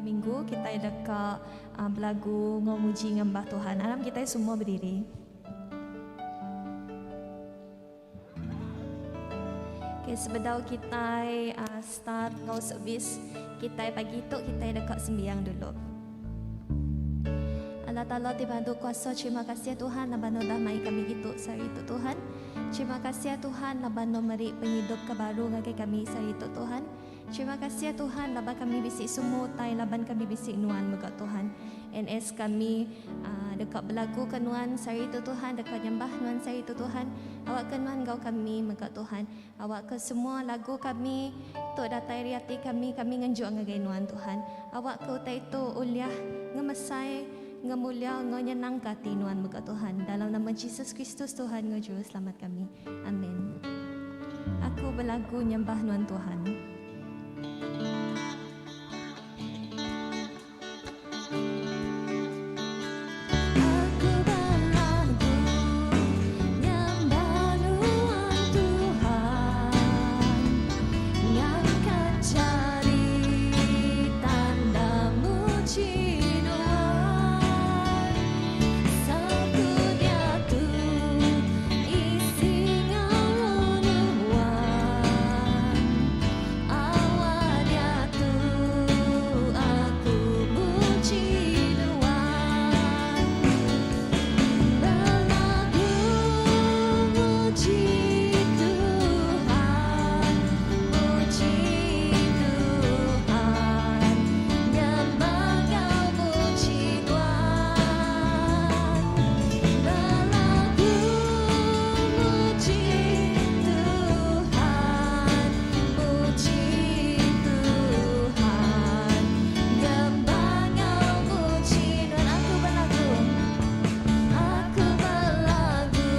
minggu kita deka belagu ngau muji ngembah Tuhan. Aram kita semua berdiri. Okay, sebedau kita start ngau servis kita pagi tu kita deka sembiang dulu. Allah Ta'ala ti bantu kuasa terima kasih Tuhan laban udah mai kami gitu sehari tu Tuhan. Terima kasih Tuhan laban meri penghidup ke baru ngagai kami sehari tu Tuhan. Terima kasih Tuhan laban kami bisi semua tai laban kami bisi nuan mega Tuhan. NS kami dekat belagu ke nuan sehari tu Tuhan, dekat nyembah nuan sehari tu Tuhan. Awak ke nuan gau kami mega Tuhan. Awak ke semua lagu kami tu datai riati kami, kami ngenjuk ngagai nuan Tuhan. Awak ke utai tu uliah ngemesai ngemulia ngenyenang ke hati nuan mega Tuhan. Dalam nama Jesus Kristus Tuhan ngau juru selamat kami. Amin. Aku belagu nyembah nuan Tuhan. Aku belagu nyembah nuan Tuhan, ngangkat jari tanda muji nuan. Satu diatu isi ngau nuan, awal diatu aku muji nuan. Belagu muji Tuhan, muji Tuhan, nyembah kau muji Tuhan. Belagu muji Tuhan, muji Tuhan, nyembah kau muji Tuhan. Aku belagu, aku belagu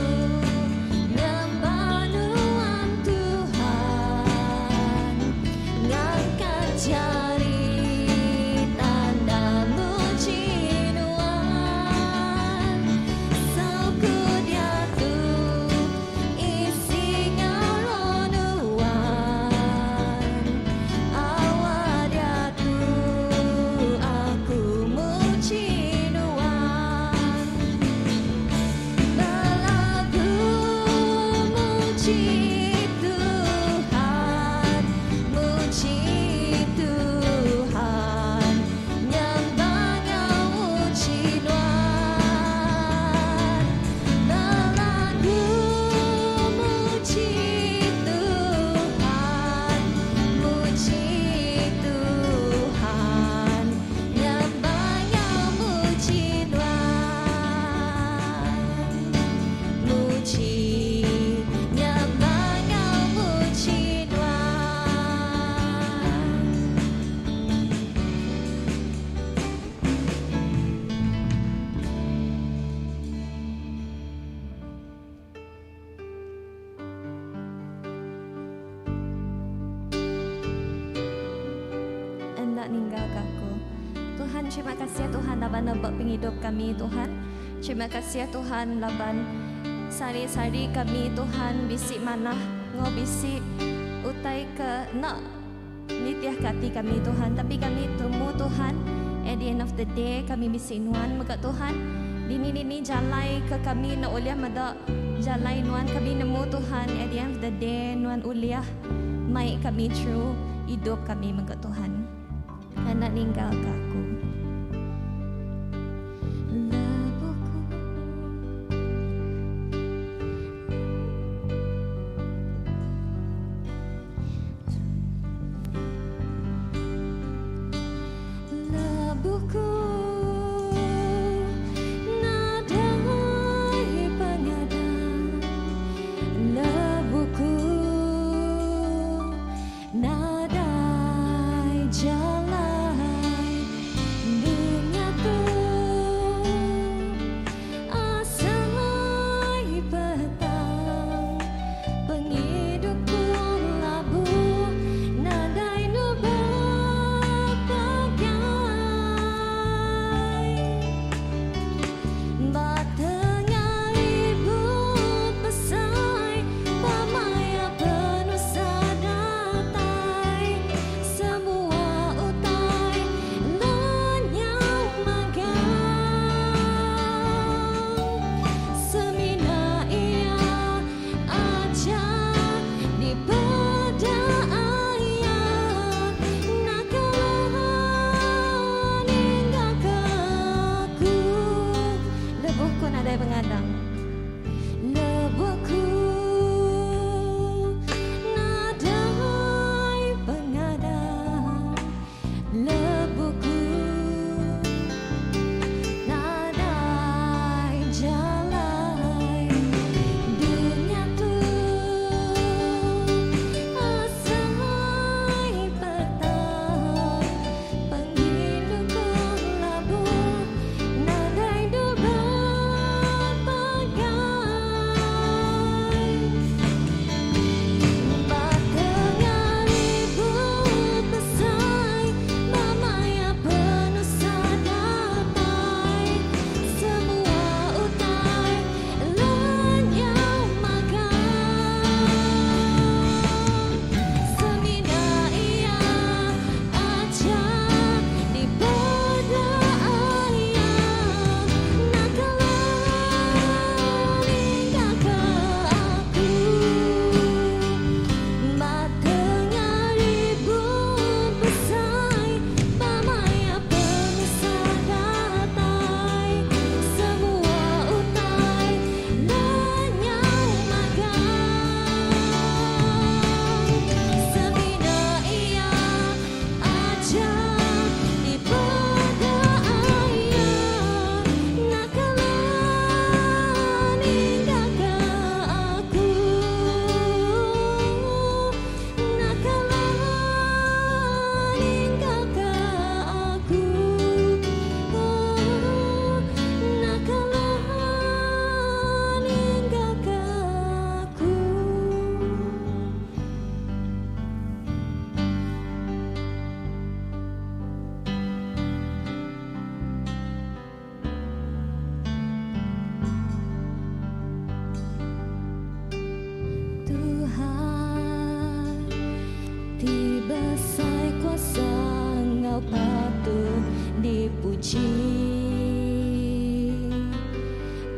nyembah nuan Tuhan, ngangkat jari tanda muji nuan. Sauku diatu isi ngau nuan, awal diatu aku muji nuan. Belagu muji Tuhan, muji Tuhan, nyembah ngau muji nuan. Belagu muji Tuhan, muji Tuhan, nyembah ngau muji nuan. Muji nyembah ngau muji nuan. Enda ninggal ke aku. Tuhan, terima kasih Tuhan laban nebak penghidup kami Tuhan. Terima kasih Tuhan laban sari-sari kami Tuhan bisi manah ngau bisi utai ke nak nitiah ke hati kami Tuhan. Tapi kami temu Tuhan at the end of the day kami bisi nuan mega Tuhan. Dini-dini jalai ke kami nak uliah meda jalai nuan kami nemu Tuhan at the end of the day nuan uliah mai kami through hidup kami mega Tuhan. Anak ninggal ke aku. Lebuhku Lebuhku nadai pengadang, lebuhku nadai jalai.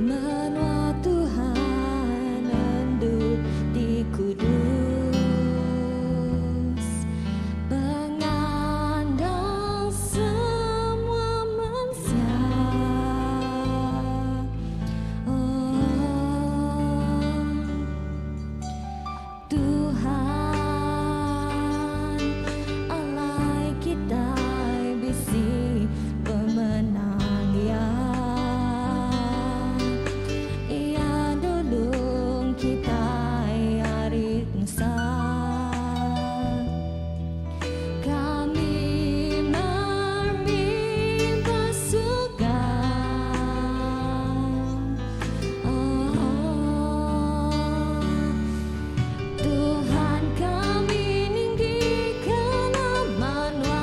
Menua Tuhan endur ti kudus, Pengandal semua mensia. Oh Tuhan, alai kitai bisi pemenang Iya. Iya nulung kitai ari penusah. Kami mermi pasukan. Oh, Tuhan kami ninggikan nama Nuan.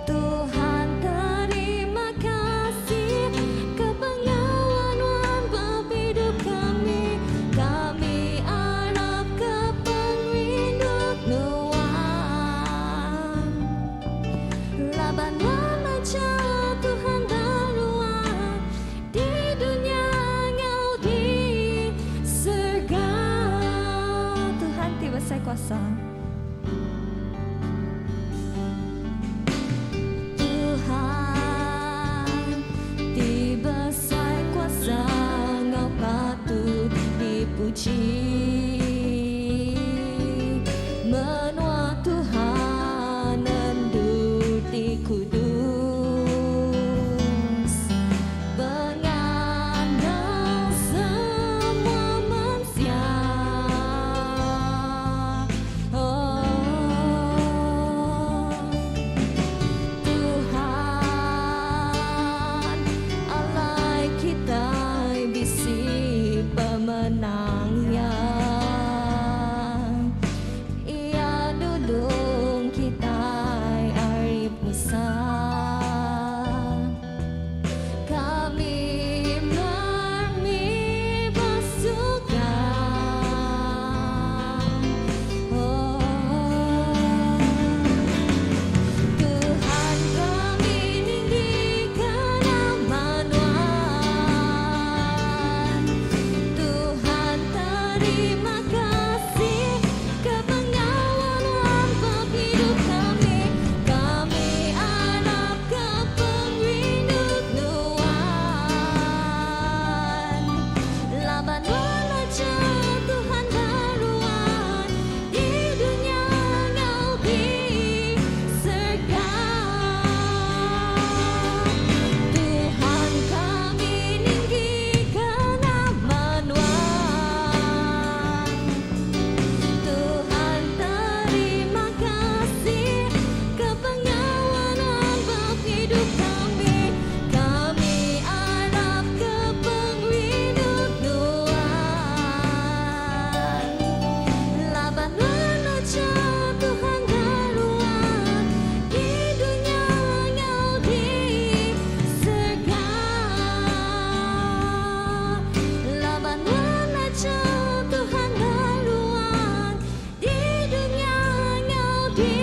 Tuhan terima kasih ke pengawa Nuan ba hidup kami. Kami arap ke pengerindu Nuan. Laban Nuan aja Tuhan beruang di dunia ngau di surga. Tuhan ti besai kuasa. Tuhan ti besai kuasa ngau patut dipuji. Menua Tuhan endur ti kudus, Pengandal semua mensia. Oh Tuhan, alai kitai bisi pemenang Iya. Iya nulung kitai ari penusah. Kami mermi pasukan. Oh Tuhan kami ninggikan nama Nuan. Tuhan terima kasih ke pengawa Nuan ba hidup kami. Kami arap ke pengerindu Nuan. Laban Nuan aja Tuhan beruang di dunia ngau di surga. Tuhan kami ninggikan nama Nuan. Tuhan terima kasih ke pengawa Nuan ba hidup kami. Kami arap ke pengerindu Nuan. Laban Nuan aja Tuhan beruang di dunia ngau di surga. Laban Nuan aja Tuhan beruang di dunia ngau di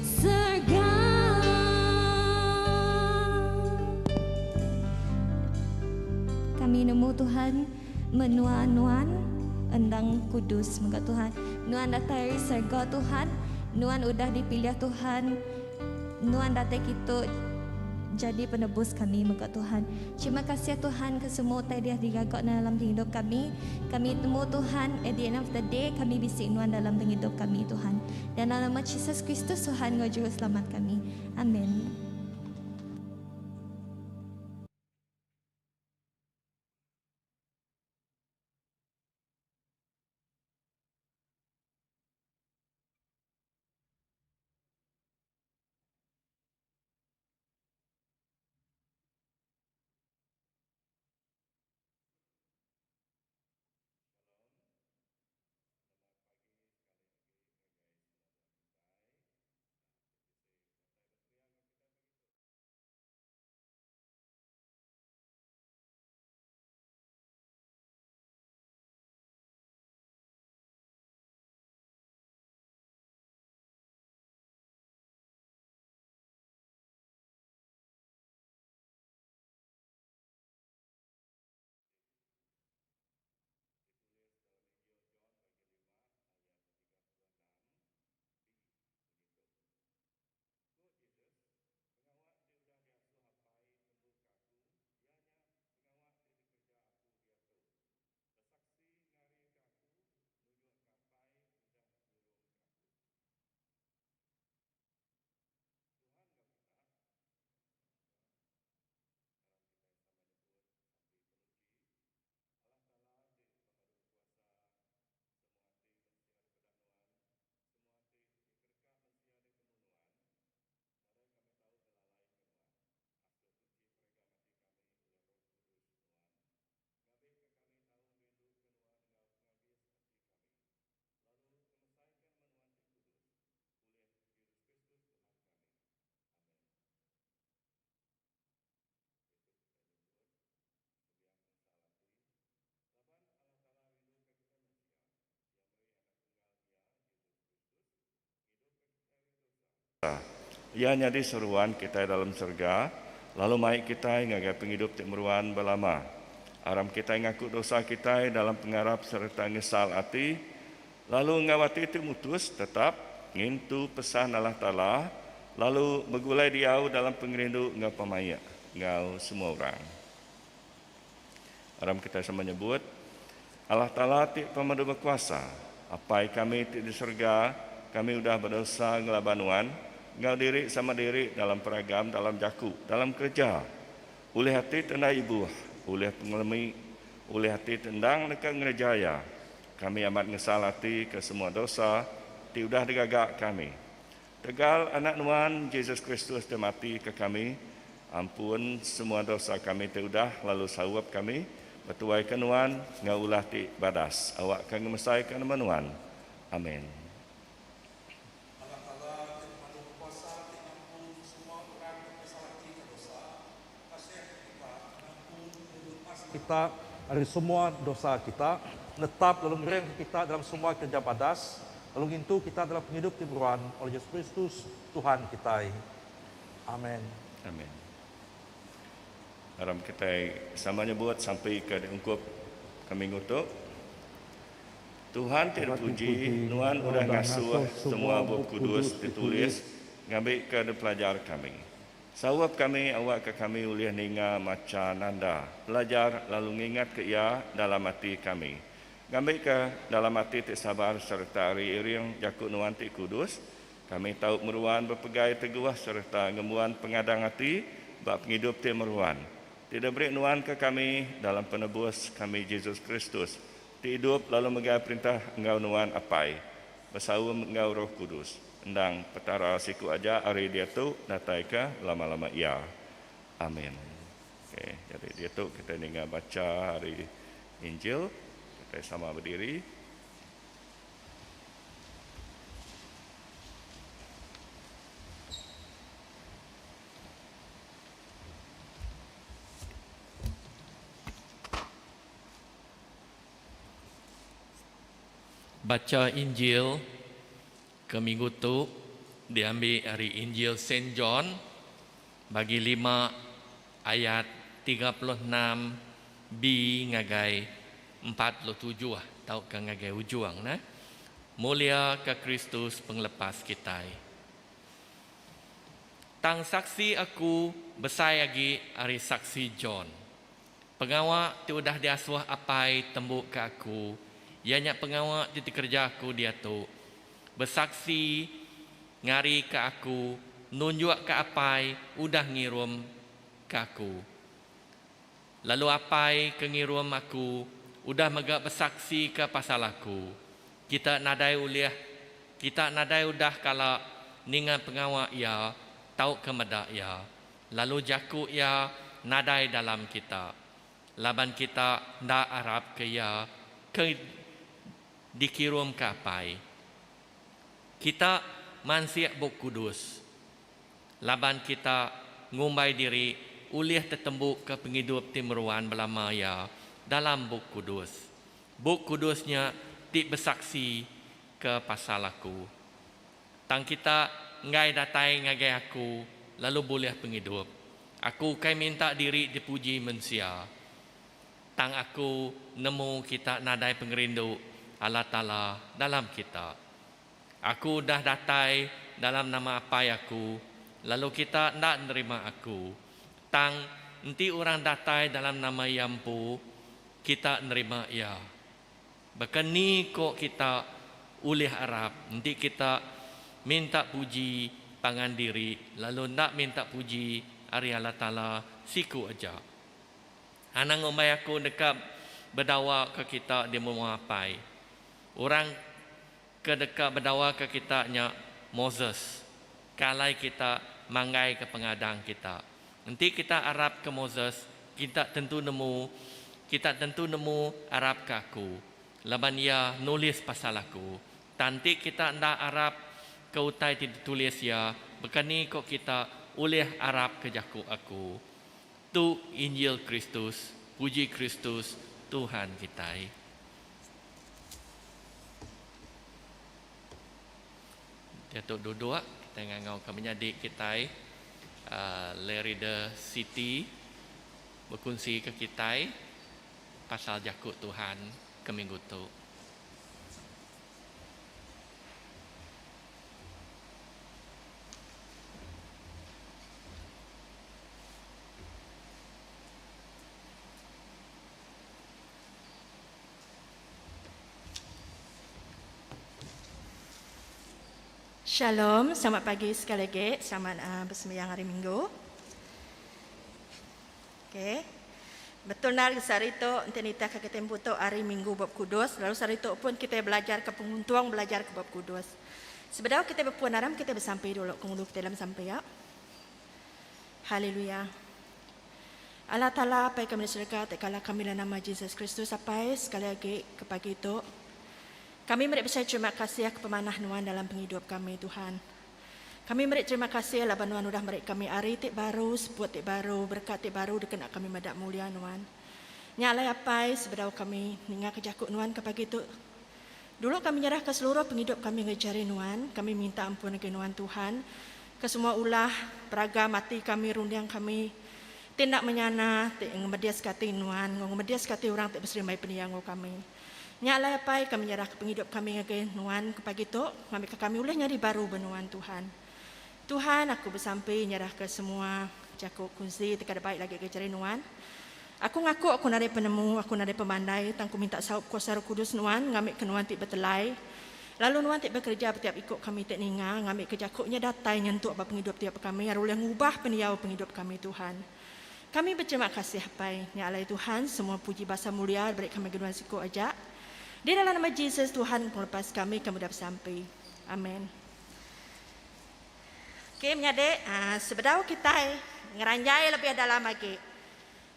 surga. Kami nemu Tuhan menua Nuan endang kudus mega Tuhan. Nuan datai ari serega Tuhan. Nuan udah dipilih Tuhan. Nuan datai kitu jadi penebus kami mega Tuhan. Terima kasih Tuhan ke semua utai dia digaga dalam hidup kami. Kami temu Tuhan at the end of the day kami bisi Nuan dalam hidup kami Tuhan. Dan dalam nama Jesus Kristus Tuhan ngau juru selamat kami. Amin. Shalom. Selamat pagi sekali lagi ngagai semua bala kitai. Iya nyadi seruan kitai dalam serega, lalu mai kitai ngagai pengidup ti meruan belama. Aram kitai ngaku dosa kitai dalam pengarap sereta ngesal ati, lalu enggau ati ti mutus tetap ngintu pesan Allah Taala, lalu begulai diau dalam pengerindu enggau pemaik enggau semua orang. Aram kitai sama nyebut, Allah Taala ti Pemadu Bekuasa, Apai kami ti di serega, kami udah bedosa ngelaban Nuan, enggau diri sama diri dalam peragam, dalam jaku, dalam kereja, ulih ati ti enda ibuh, ulih pengelemi, ulih ati ti endang deka ngereja iya. Kami amat ngesal ati ke semua dosa ti udah digaga kami. Tegal Anak Nuan, Jesus Kristus ti mati ke kami, ampun semua dosa kami ti udah lalu saup kami betuaika Nuan enggau ulah ti badas awakka ngemesaika nama Nuan. Amin. Allah Taala ti pemadu bekuasa ti ngampun semua orang ke nesal ati ke dosa, kasih ke kita, ngampun lalu ngelepas kita ari semua dosa kita, netap lalu ngeringka kita dalam semua kereja badas, Lalu ngintu kita dalam pengidup ti meruan oleh Jesus Kristus, Tuhan kitai. Amen. Amin. Aram kitai sama nyebut sampi ke diungkup ke minggu tu. Tuhan ti dipuji, Nuan udah ngasuh semua Bup Kudus ditulis ngambika dipelajar kami. Saup kami awakka kami ulih ninga, macha, nanda, belajar lalu ngingatka iya dalam ati kami. Ngambika dalam ati ti sabar sereta ari iring jaku Nuan ti kudus, kami tau meruan bepegai teguh sereta ngembuan pengadang ati ba pengidup ti meruan, ti diberi Nuan ke kami dalam Penebus kami Jesus Kristus, ti idup lalu megai perintah enggau Nuan Apai, besaum enggau Roh Kudus, endang Petara siku aja ari diatu datai ke belama-lama iya. Amin. Okey, jadi diatu kitai ninga bacha ari Injil, kitai sama bediri. Bacha Injil ke minggu tu diambi ari Injil Saint John bagi lima ayat 36 B ngagai 47 tauka ngagai ujung ne. Mulia ke Kristus pengelepas kitai. Tang saksi aku besai agi ari saksi John. Pengawa ti udah diasuh Apai tembu ke aku, iya nya pengawa ti dikereja aku diatu, besaksi ngarika aku nunjukka Apai udah ngirum ke aku. Lalu Apai ke ngirum aku udah mega besaksika pasal aku. Kita nadai ulih, kita nadai udah kala ninga pengawa Iya tauka meda Iya, lalu jaku Iya nadai dalam kita, laban kita enda arapka Iya ke dikirumka Apai. Kita mansik Bup Kudus, laban kita ngumbai diri ulih tetembuka pengidup ti meruan belama iya dalam Bup Kudus. Bup Kudus nya ti besaksi ke pasal aku. Tang kita enggai datai ngagai aku lalu bulih pengidup. Aku ukai minta diri dipuji mensia. Tang aku nemu kita nadai pengerindu Allah Taala dalam kita. Aku udah datai dalam nama Apai aku, lalu kita enda nerima aku. Tang enti orang datai dalam nama iya empu, kita nerima iya. Baka ni ko kita ulih arap enti kita minta puji pangan diri lalu enda minta puji ari Allah Taala siku aja? Anang ngumbai aku deka bedawa ke kita di menua Apai. Orang ke deka bedawa ke kita nya Moses, ke alai kita manggaika pengadang kita. Enti kita arapka Moses, kita tentu nemu, kita tentu nemu arapka aku, laban iya nulis pasal aku. Tang enti kita enda arap ke utai ti ditulis iya, baka ni ko kita ulih arapka jaku aku? Tu Injil Kristus, puji Kristus, Tuhan kitai. Diatu duduk. Kitai ngangauka menyadi kitai Lerida Siti bekunsika kitai pasal jaku Tuhan ke minggu tu. Shalom, selamat pagi sekali lagi. Selamat uh, bersembahyang hari Minggu. Okey. Betul nar sehari tu enti nitih ka kita empu tu hari Minggu Bup Kudus lalu sehari tu pun kita belajar ke penguntung belajar ke Bup Kudus. Sebedau kita bepun aram kita besampi dulu ke ngulu kita dalam sampi ya. Haleluya. Allah Taala Apai kami di serega ti kala kami dalam nama Jesus Kristus Apai sekali agi ke pagi tu kami meri besai terima kasih ke pemanah nuan dalam pengidup kami Tuhan. Kami meri terima kasih laban nuan udah meri kami ari ti baru seput ti baru berekat ti baru dikena kami meda mulia nuan. Nya alai Apai sebedau kami ninga ke jaku nuan ke pagi tu dulu kami nyerah ke seluruh pengidup kami ngagai jari nuan kami minta ampun ngagai nuan Tuhan Ke semua ulah, peragam ati kami, runding kami, ti enda menyana, ti ngemediska ati Nuan, enggau ngemediska ati orang ti beserimbai pendiau enggau kami. Nya alai Apai, kami nyerahka pengidup kami ngagai Nuan ke pagi tu, ngambika kami ulih nyadi baru ba Nuan, Tuhan. Tuhan, aku besampi nyerahka semua jaku kunsi ti kada baik lagi ngagai jari Nuan. Aku ngaku aku nadai penemu, aku nadai pemandai, tang ku minta saup kuasa Roh Kudus Nuan ngambika Nuan ti betelai, lalu Nuan ti bekereja ba tiap iku kami ti ninga, ngambika jaku nya datai nyentuk ba pengidup tiap kami ari ulih ngubah pendiau pengidup kami, Tuhan. Kami beterima kasih, Apai. Nya alai Tuhan, semua puji basa mulia diberi kami ngagai Nuan siku aja. Di dalam nama Jesus, Tuhan Pengelepas kami, kami udah besampi. Amen. Okey menyadi, sebedau kitai ngeranjai lebih dalam agi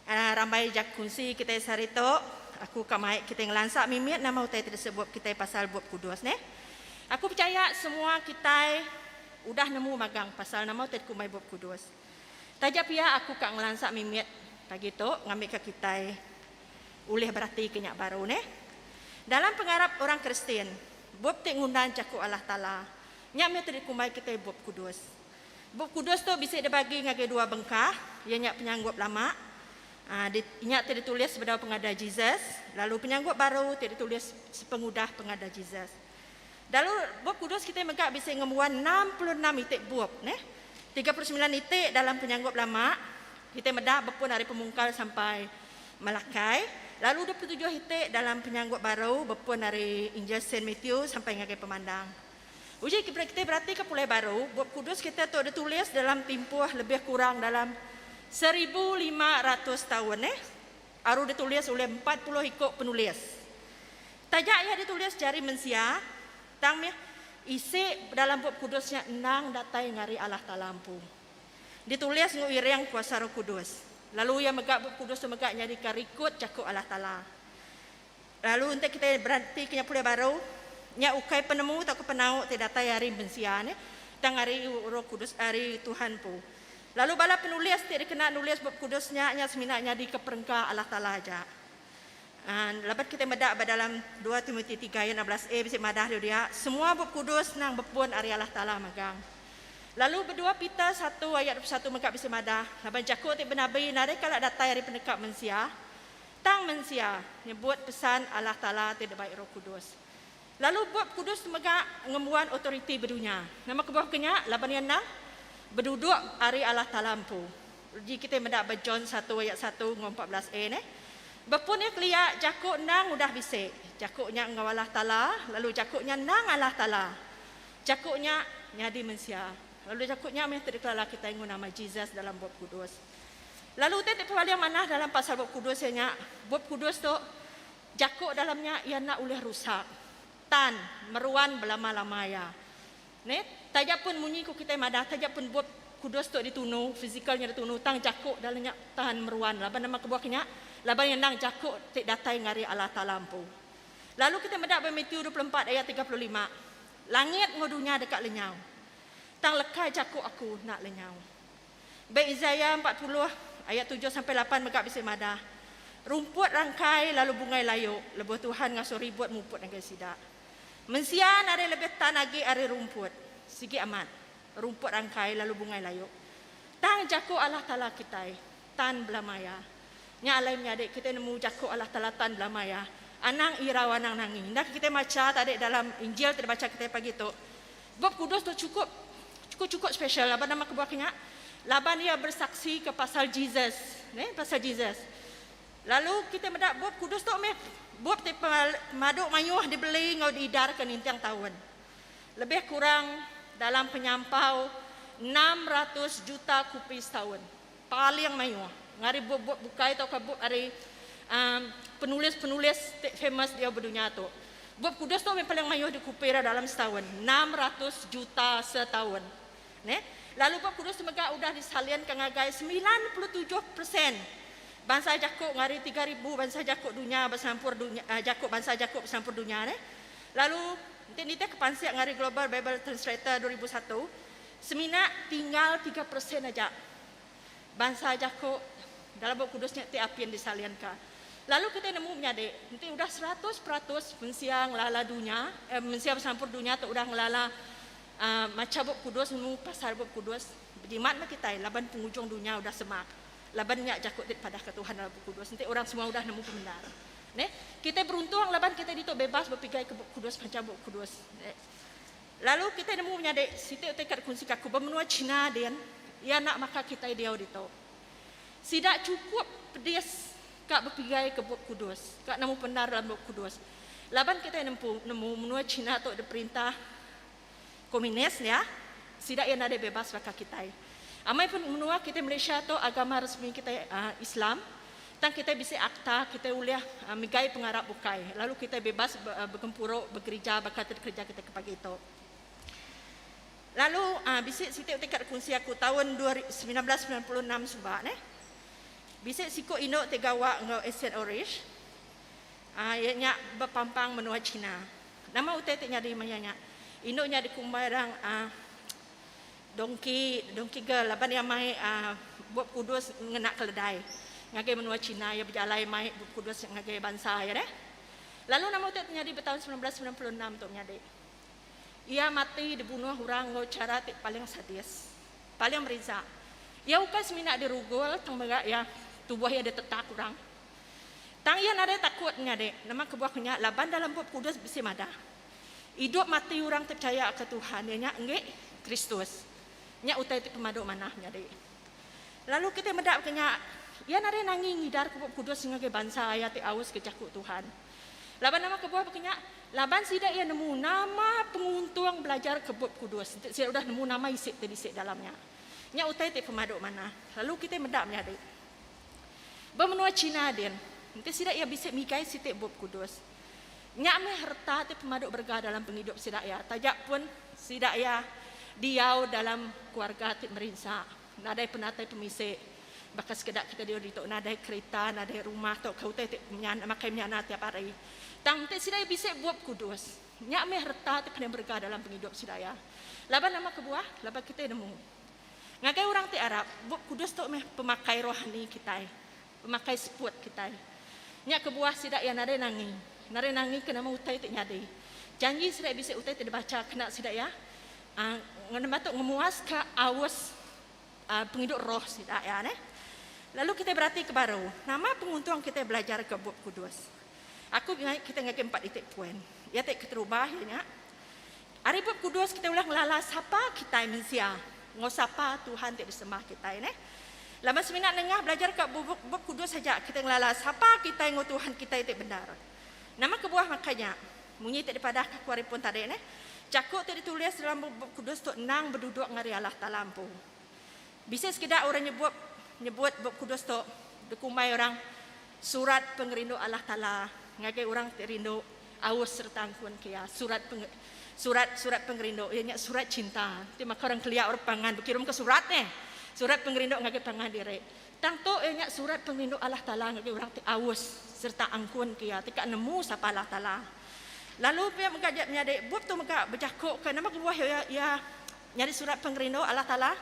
rambai jaku kunsi kitai sehari tu, aku ka mai kitai ngelansa mimit nama utai ti disebut kitai pasal Bup Kudus neh. Aku pechaya semua kitai udah nemu magang pasal nama utai dikumbai Bup Kudus. Taja pia aku ka ngelansa mimit pagi tu ngambika kitai ulih beratika nya baru neh. Dalam pengarap orang Kristian, bup ti ngundan jaku Allah Taala Nya meh ti dikumbai kitai Bup Kudus. Bup Kudus tu bisi dibagi ngagai dua bengkah, iya nya Penyanggup Lama, di nya ti ditulis sebedau pengada Jesus, lalu Penyanggup Baru ti ditulis sepengudah pengada Jesus. Lalu Bup Kudus kitai mega bisi ngembuan 66 iti bup, neh. 39 iti dalam Penyanggup Lama, kitai meda bepun ari Pemungkal sampai Malakai, lalu 27 iti dalam Penyanggup Baru bepun ari Injil Saint Matthew sampai ngagai Pemandang. Uji kitai beratika pulai baru, Bup Kudus kitai tu ditulis dalam timpuh lebih kurang dalam 1500 taun eh. Aru ditulis ulih 40 iku penulis. Taja iya ditulis jari mensia, tang mih isi dalam Bup Kudus nya endang datai ngari Allah Taala empu. Ditulis enggau iring kuasa Roh Kudus. Lalu iya mega Bup Kudus tu mega nyadika rikut jaku Allah Taala. Lalu enti kitai beratika nya pulai baru, nya ukai penemu tauka penau ti datai ari mensia nih, tang ari Roh Kudus, ari Tuhan empu. Lalu bala penulis ti dikena nulis Bup Kudus nya, nya semina nyadika perengka Allah Taala aja. Laban kitai meda ba dalam dua Timoti tiga ayat 16 a bisi madah diu dia, semua Bup Kudus nang bepun ari Allah Taala magang. Lalu ba dua Peter satu ayat 21 mega bisi madah, laban jaku ti benabi nadai kala datai ari peneka mensia, Tang mensia nyebut pesan Allah Taala ti dibai Roh Kudus. Lalu Bup Kudus mega ngembuan otoriti bedunya. Nama kebuah ke nya? Laban iya endang beduduk ari Allah Taala empu. Uji kitai meda ba John satu ayat satu enggau 14 a neh. Bepun iya kelia jaku endang udah bisi. Jaku nya enggau Allah Taala, lalu jaku nya endang Allah Taala. Jaku nya nyadi mensia. Lalu jaku nya meh ti dikelala kitai enggau nama Jesus dalam Bup Kudus. Lalu utai ti paling manah dalam pasal Bup Kudus iya nya, Bup Kudus tu jaku dalam nya iya enda ulih rusak. Tan, meruan belama-lama iya. Neh, taja pun munyi ku kitai madah taja pun Bup Kudus tu ditunu, fizikal nya ditunu tang jaku dalam nya tan meruan laban nama kebuah ke nya? Laban iya endang jaku ti datai ngari Allah Taala empu. Lalu kitai meda ba Matthew 24 ayat 35, Langit enggau dunya deka lenyau, tang leka jaku aku enda lenyau. Ba Isaiah 40 ayat tujuh sampai lapan mega bisi madah, Rumput rangkai lalu bungai layu lebuh Tuhan ngasuh ribut muput ngagai sida. Mensia nadai lebih tan agi ari rumput. Sigi amat. Rumput rangkai lalu bungai layu. Tang jaku Allah Taala kitai tan belama iya. Nya alai menyadi kitai nemu jaku Allah Taala tan belama iya. Anang irau anang nangi. Enda ke kitai macha tadi dalam Injil ti dibacha kitai pagi tu. Bup Kudus tu chukup chukup chukup special laban nama kebuah ke nya? Laban iya bersaksi ke pasal Jesus. Neh pasal Jesus. Lalu kitai meda Bup Kudus tu meh bup ti pemadu mayuh dibeli enggau diidarka ninting taun. Lebih kurang dalam penyampau 600 juta kupi setaun. Paling mayuh ngari bup-bup bukai tauka bup ari penulis-penulis ti famous diau ba dunya tu. Bup Kudus tu meh paling mayuh dikupi ra dalam setaun, 600 juta setaun. Neh. Lalu Bup Kudus tu mega udah disalinka ngagai 97% bansa jaku ngari 3000 bansa jaku dunya ba selampur dunya jaku bansa jaku ba selampur dunya neh. Lalu enti nitihka pansik ngari Global Bible Translator 2001, semina tinggal 3% aja bansa jaku dalam Bup Kudus nya ti apin disalinka. Lalu kitai nemu menyadi, enti udah 100% mensia ngelala dunya, eh, mensia beselampur dunya tu udah ngelala uh, macha Bup Kudus, nemu pasal Bup Kudus, bejimat meh kitai laban pengujung dunya udah semak. Laban nya jaku ti dipadahka Tuhan dalam Bup Kudus. Enti orang semua udah nemu pemendar. Neh, kitai beruntung laban kitai ditu bebas bepigai ke Bup Kudus, macha Bup Kudus. Neh. Lalu kitai nemu menyadi siti utai ka dikunsika aku ba menua China din, iya enda maka kitai diau ditu. Sida chukup pedis ka bepigai ke Bup Kudus, ka nemu pendar dalam Bup Kudus. Laban kitai nempu nemu menua China tu diperintah komunis ya, sida iya nadai bebas baka kitai. Amai pun menua kitai Malaysia tu agama resmi kitai Islam, Tang kitai bisi akta, kitai ulih megai pengarap bukai, lalu kitai bebas begempuru begerija baka ti dikereja kitai ke pagi tu. Lalu bisi siti utai ka dikunsi aku taun 1996 suba neh. Bisi siku indu ti gawa enggau Asian Outreach, iya nya bepampang menua China. Nama utai ti nyadi maya nya? Indu nya dikumbai orang Donkey, donkey girl laban iya mai Bup Kudus ngena keledai ngagai menua China iya bejalai mai Bup Kudus ngagai bansa iya deh. Lalu nama utai ti nyadi ba taun 1996 tu menyadi. Iya mati dibunuh orang enggau chara ti paling sadis, paling merinsa. Iya ukai semina dirugul tang mega iya tubuh iya ditetak orang. Tang iya nadai takut menyadi. Nama kebuah ku nya laban dalam Bup Kudus bisi madah. Idup mati orang ti pechaya ke Tuhan iya nya enggi Kristus. Nya utai ti pemadu manah menyadi. Lalu kitai meda ke nya, iya nadai nangi ngidarka Bup Kudus ngagai bansa iya ti aus ke jaku Tuhan. Laban nama kebuah baka nya? Laban sida iya nemu nama penguntung belajarka Bup Kudus enti sida udah nemu nama isi ti bisi dalam nya. Nya utai ti pemadu manah. Lalu kitai meda menyadi. Ba menua China din, enti sida iya bisi migai siti Bup Kudus, Nya meh reta ti pemadu berega dalam pengidup sida iya, taja pun sida iya diau dalam keluarga ti merinsa, nadai penatai pemisi baka sekeda kita diau ditu nadai kerita, nadai rumah tauka utai ti makai menyana tiap hari. Tang enti sida iya bisi Bup Kudus, nya meh reta ti paling berega dalam pengidup sida iya. Laban nama kebuah? Laban kitai nemu, ngagai orang ti arap, Bup Kudus tu meh pemakai rohani kitai. Pemakai seput kitai. Nya kebuah sida iya nadai nangi. Nadai nangi ke nama utai ti nyadi. Janji sida iya bisi utai ti dibacha kena sida iya ngena tu ngemuaska aus pengidup roh sida iya neh. Lalu kitai berati ke baru, nama penguntung kitai belajarka Bup Kudus? Aku ngai kitai ngagai empat iti poin. Iya ti keterubah iya nya, ari Bup Kudus kitai ulih ngelala sapa kitai mensia enggau sapa Tuhan ti disembah kitai neh. Laban semina nengah belajar ka Bup Kudus aja kitai ngelala sapa kitai enggau Tuhan kitai ti bendar. Nama kebuah maka nya? Munyi ti dipadahka aku ari pun tadi neh, jaku ti ditulis dalam Bup Kudus tu endang beduduk ngari Allah Taala empu. Bisi sekeda orang nyebut nyebut Bup Kudus tu dikumbai orang surat pengerindu Allah Taala ngagai orang ti rindu aus sereta angkun ke iya. Surat peng surat surat pengerindu iya nya surat cinta ti maka orang kelia orang pangan bekirumka surat neh. Surat pengerindu ngagai pangan diri. Tang tu iya nya surat pengerindu Allah Taala ngagai orang ti aus sereta angkun ke iya ti ka nemu sapa Allah Taala. Lalu pia mega ja menyadi bup tu mega bejaku ke nama kebuah iya iya nyadi surat pengerindu Allah Taala.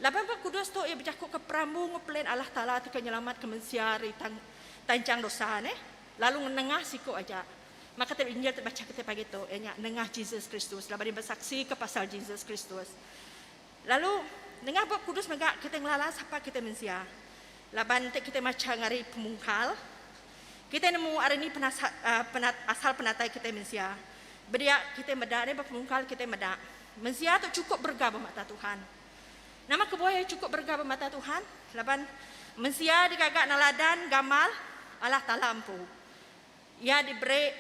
Laban Bup Kudus tu iya bejaku ke perambu enggau plan Allah Taala ti ka nyelamatka mensia ari tang tanchang dosa neh. Lalu nengah siku aja. Maka ti Injil ti bacha kitai pagi tu iya nya nengah Jesus Kristus laban iya besaksika pasal Jesus Kristus. Lalu nengah Bup Kudus mega kitai ngelala sapa kitai mensia. Laban enti kitai macha ngari pemungkal, kitai nemu ari ni penasa penat asal penatai kitai mensia. Bedia kitai meda deh ba pemungkal kitai meda mensia tu chukup berega ba mata Tuhan. Nama kebuah iya chukup berega ba mata Tuhan? Laban mensia digaga neladan gamal Allah Taala empu. Iya diberi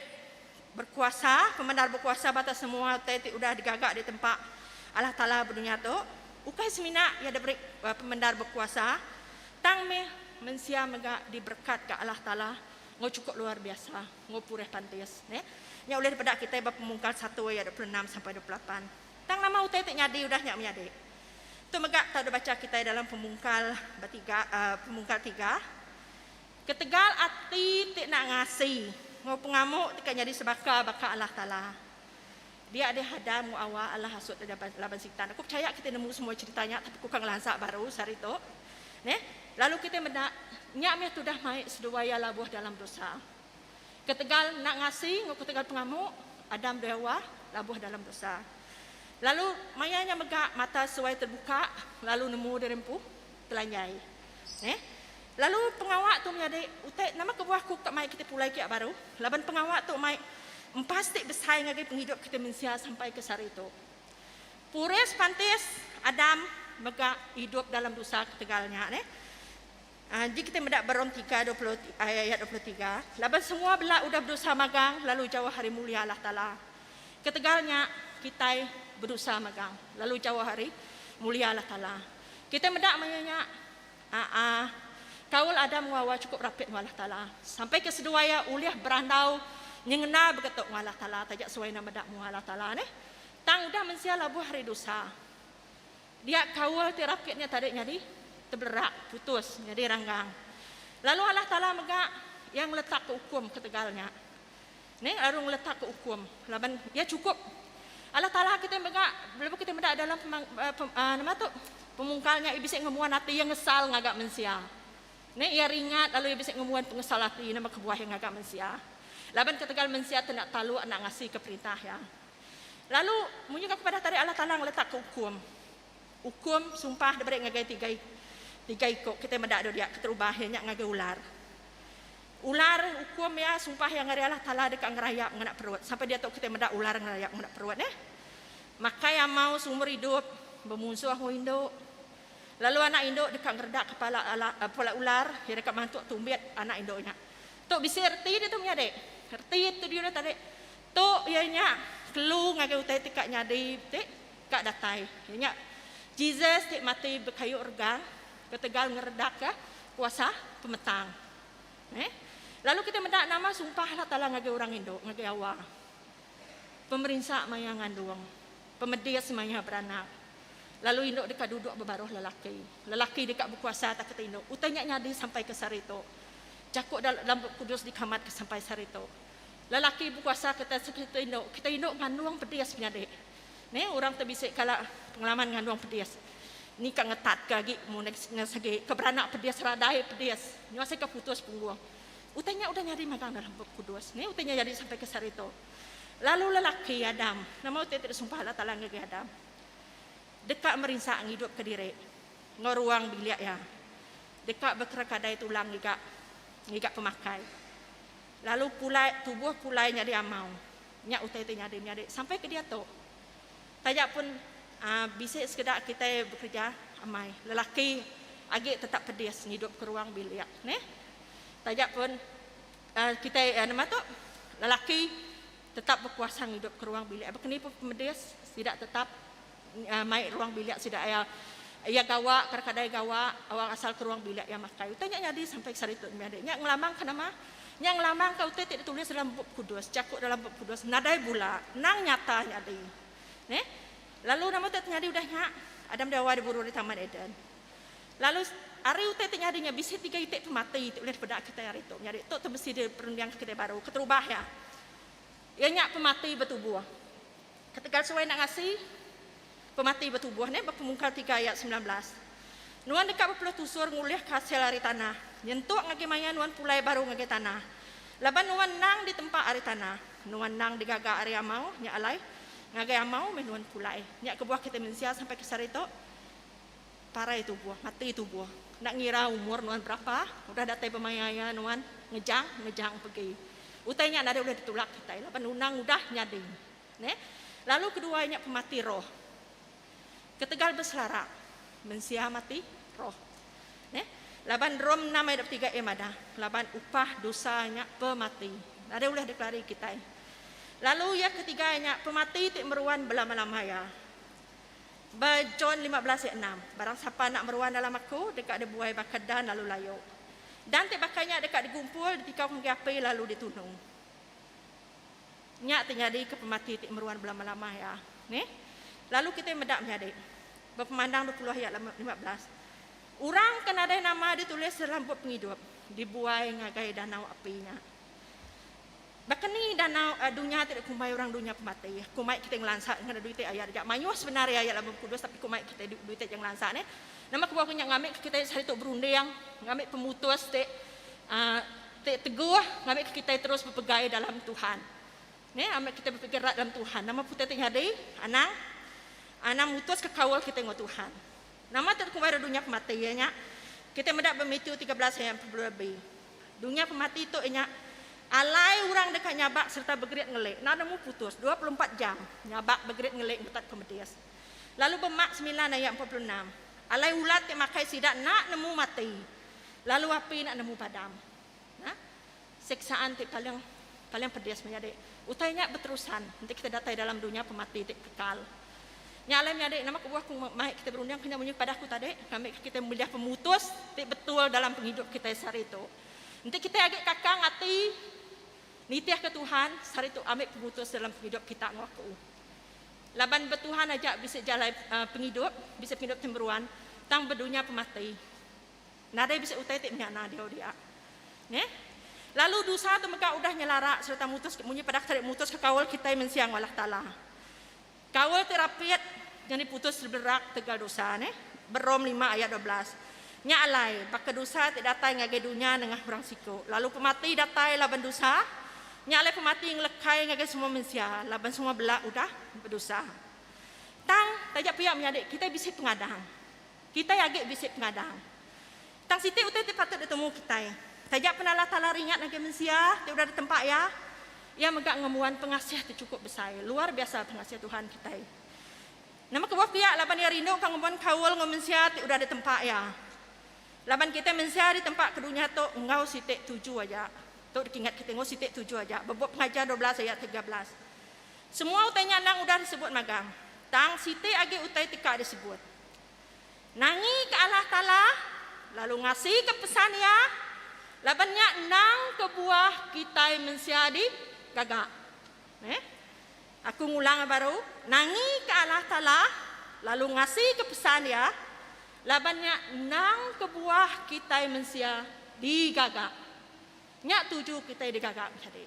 berkuasa, pemendar bekuasa ba atas semua utai ti udah digaga ditempa Allah Taala ba dunya tu. Ukai semina iya diberi pemendar bekuasa, tang mih mensia mega diberekatka Allah Taala enggau chukup luar biasa enggau purih pantis. Nya ulih dipeda kitai ba Pemungkal satu ayat 26 sampai 28. Tang nama utai ti nyadi udah nya menyadi? Tu mega tau dibacha kitai dalam Pemungkal ba tiga Pemungkal tiga. Ketegal ati ti enda ngasi enggau pengamu ti ka nyadi sebaka baka Allah Taala. Dia deh Adam enggau Awa alah asut laban Sitan. Aku pechaya kitai nemu semua cherita nya tapi ku ka ngelansa baru sehari tu. Neh, lalu kitai meda nya meh tudah mai seduai iya labuh dalam dosa. Ketegal enda ngasi enggau ketegal pengamu, Adam deh Awa labuh dalam dosa. Lalu maya nya mega mata seduai terbuka lalu nemu diri empu telanjai. Neh. Lalu pengawa tu menyadi utai nama kebuah aku ka mai kitai pulai kiak baru laban pengawa tu mai empas ti besai ngagai pengidup kitai mensia sampai ke sehari tu. Puris pantis Adam mega idup dalam dosa ketegal nya neh. Aaa ji kitai meda ba Rom tiga 20 ayat 23 laban semua bela udah bedosa magang lalu jauh ari mulia Allah Taala. Ketegal nya kitai bedosa magang lalu jauh ari mulia Allah Taala. Kitai meda maya nya Aa. Kaul Adam enggau Hawa chukup rapit enggau Allah Taala. Sampai ke seduai iya ulih berandau nyengenda begetuk enggau Allah Taala taja seduai enda meda mua Allah Taala neh. Tang udah mensia labuh ari dosa. Dia kaul ti rapit nya tadi nyadi tebelerak, putus, nyadi ranggang. Lalu Allah Taala mega iya ngeletakka ukum ketegal nya. Neh lalu ngeletakka ukum laban iya chukup. Allah Taala kitai mega lebuh kitai meda dalam nama tu pemungkal nya iya bisi ngembuan ati iya ngesal ngaga mensia. Neh iya ringat lalu iya bisi ngembuan pengesal ati nama kebuah iya ngaga mensia. Laban ketegal mensia ti enda taluk enda ngasika perintah iya. Lalu munyi ka kepada tadi Allah Taala ngeletakka ukum. Ukum sumpah diberi ngagai tiga tiga iku kitai meda dulu dia keterubah iya nya ngagai ular. Ular ukum iya sumpah iya ngagai Allah Taala deka ngerayap ngena perut. Sampai diatu kitai meda ular ngerayap ngena perut neh. Makai amau seumur idup bemunsuh enggau indu. Lalu anak indu deka ngeredak kepala ala kepala ular iya deka mantuk tumbit anak indu nya. Tu bisi reti ditu menyadi. Reti tu diudah tadi. Tu iya nya kelu ngagai utai ti ka nyadi ti ka datai. Iya nya Jesus ti mati bekayu regang ketegal ngeredakka kuasa pemetang. Eh. Lalu kitai meda nama sumpah Allah Taala ngagai orang indu, ngagai Awa. Pemerinsa maya ngandung, pemedis maya beranak. Lalu indu deka duduk ba baruh lelaki. Lelaki deka bekuasa atas kitai indu. Utai nya nyadi sampai ke sehari tu. Jaku dalam Bup Kudus dikamatka sampai sehari tu. Lelaki bekuasa ke atas kitai indu. Kitai indu ngandung pedis menyadi. Neh orang ti bisi kala pengalaman ngandung pedis. Ni ka ngetatka agi mun segi ke beranak pedis radai pedis nyau asai ka putus punggung. Utai nya udah nyadi magang dalam Bup Kudus. Ni utai nya nyadi sampai ke sehari tu. Lalu lelaki Adam, nama utai ti disumpah Allah Taala ngagai Adam? Deka merinsa ngidupka diri enggau ruang bilik iya. Deka bekerekadai tulang ngiga ngiga pemakai. Lalu pulai tubuh pulai nyadi amau. Nya utai ti nyadi menyadi sampai ke diatu. Taja pun bisi sekeda kitai bekereja amai lelaki agi tetap pedis ngidupka ruang bilik neh. Taja pun kitai nama tu lelaki tetap bekuasa ngidupka ruang bilik. Baka ni pun pemedis sida tetap mai ruang bilik sida iya iya gawa kadang-kadang gawa awak asal ke ruang bilik iya makai. Utai nya nyadi sampai sehari tu menyadi. Nya ngelamangka nama? Nya ngelamangka utai ti ditulis dalam Bup Kudus, jaku dalam Bup Kudus nadai bula, endang nyata nyadi. Neh. Lalu nama utai ti nyadi udah nya? Adam dan Hawa diburu ari Taman Eden. Lalu ari utai ti nyadi nya bisi tiga iti pemati ti ulih dipeda kitai ari tu. Nyadi tu ti mesti diperundingka kitai baru. Keterubah iya, iya nya pemati betubuh. Ketegal seduai enda ngasi, pemati betubuh neh ba Pemungkal tiga ayat 19. Nuan deka bepuluh tusur ngulihka asil ari tanah, nyentuk ngagai maya nuan pulai baru ngagai tanah. Laban nuan endang ditempa ari tanah. Nuan endang digaga ari amau, nya alai, ngagai amau meh nuan pulai. Nya kebuah kitai mensia sampai ke sehari tu. Parai tubuh, mati tubuh. Enda ngira umur nuan berapa, udah datai pemaya iya nuan ngejang, ngejang pegi. Utai nya nadai ulih ditulak kitai laban undang udah nyadi. Neh. Lalu kedua nya pemati roh. Ketegal beselara, mensia mati roh. Neh. Laban Rom enam ayat 23 a madah, laban upah dosa nya pemati. Nadai ulih dikelari kitai. Lalu iya ketiga nya pemati ti meruan belama-lama iya. Ba John 15 ayat enam, Barang sapa enda meruan dalam aku, deka dibuai baka dan lalu layu. Dan ti baka nya deka digumpul, ditikau ngagai api lalu ditunu. Nya ti nyadika pemati ti meruan belama-lama iya. Neh. Lalu kitai meda menyadi. Ba Pemandang 20 ayat 15, Orang ke nadai nama ditulis dalam bup pengidup, dibuai ngagai danau api nya. Baka ni danau dunya ti dikumbai orang dunya pemati? Ku mai kitai ngelansa ngena duit ti ayat aja. Mayuh sebenar iya ayat dalam Bup Kudus tapi ku mai kitai duit ti aja ngelansa neh. Nama kebuah ku nya ngambika kitai sehari tu berunding, ngambi pemutus ti uhh ti teguh ngambika kitai terus bepegai dalam Tuhan. Neh ambika kitai bepegai rat dalam Tuhan. Nama pun utai ti nyadi anang anang mutuska kaul kitai enggau Tuhan. Nama ti dikumbai dunya pemati iya nya kitai meda ba Matthew 13 ayat 42. Dunya pemati tu iya nya alai orang deka nyabak sereta begerit ngeli enda nemu putus 24 jam nyabak begerit ngeli ngetat pemedis. Lalu ba Mark semilan ayat 46 alai ulat ti makai sida enda nemu mati lalu api enda nemu padam. Nah, siksaan ti paling paling pedis menyadi utai nya beterusan enti kita datai dalam dunya pemati ti kekal. Nya alai menyadi nama kebuah ku mai kita berunding ke nya munyi padah aku tadi ngambika kita milih pemutus ti betul dalam pengidup kitai sehari tu. Enti kitai agi kakang ati nitihka Tuhan sehari tu ambi pemutus dalam pengidup kita enggau aku. Laban betuhan aja bisi jalai pengidup, bisi pengidup ti meruan tang bedunya pemati. Nadai bisi utai ti menyana diau dia. Neh. Lalu dosa tu mega udah nyelarak sereta mutus munyi padah tadi mutuska kaul kitai mensia enggau Allah Taala. Kaul ti rapit nyadi putus berak tegal dosa neh. Ba Rom lima ayat 12. Nya alai, baka dosa ti datai ngagai dunya nengah orang siku, lalu pemati datai laban dosa, nya alai pemati ngelekai ngagai semua mensia, laban semua bela udah bedosa. Tang, taja pia menyadi kitai bisi pengadang. Kitai agi bisi pengadang. Tang siti utai ti patut ditemu kitai, taja pen Allah Taala ringat ngagai mensia ti udah ditempa Iya, Iya mega ngembuan pengasih ti chukup besai. Luar biasa pengasih Tuhan kitai. Nama kebuah pia laban Iya rinduka ngembuan kaul enggau mensia ti udah ditempa Iya. Laban kitai mensia ditempa ke dunya tu enggau siti tuju aja. Tu dikingat kitai enggau siti tuju aja. Ba Bup Pengajar 12 ayat 13. Semua utai nya endang udah disebut magang. Tang siti agi utai ti ka disebut. Nangi ke Allah Taala lalu ngasika pesan Iya, laban nya endang kebuah kitai mensia digaga. Neh. Aku ngulang baru, nangi ke Allah Taala lalu ngasika pesan Iya, laban nya endang kebuah kitai mensia digaga. Nya tuju kitai digaga menyadi.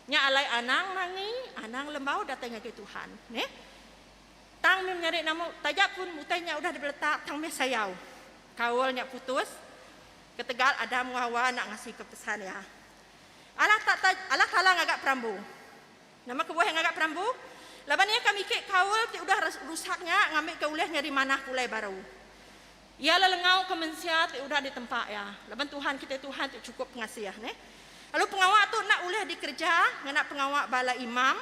Nya alai anang nangi, anang lembau datai ngagai Tuhan. Neh. Tang mih menyadi nama taja pun utai nya udah dibeletak tang mih sayau. Kaul nya putus ketegal Adam enggau Hawa enda ngasika pesan iya. Allah Allah Taala ngaga perambu. Nama kebuah iya ngaga perambu? Laban iya ka miki kaul ti udah rusak nya ngambika ulih nyadi manah pulai baru. Iya lelengauka mensia ti udah ditempa iya. Laban Tuhan kitai Tuhan ti chukup pengasih neh. Lalu pengawa tu enda ulih dikereja ngena pengawa bala imam,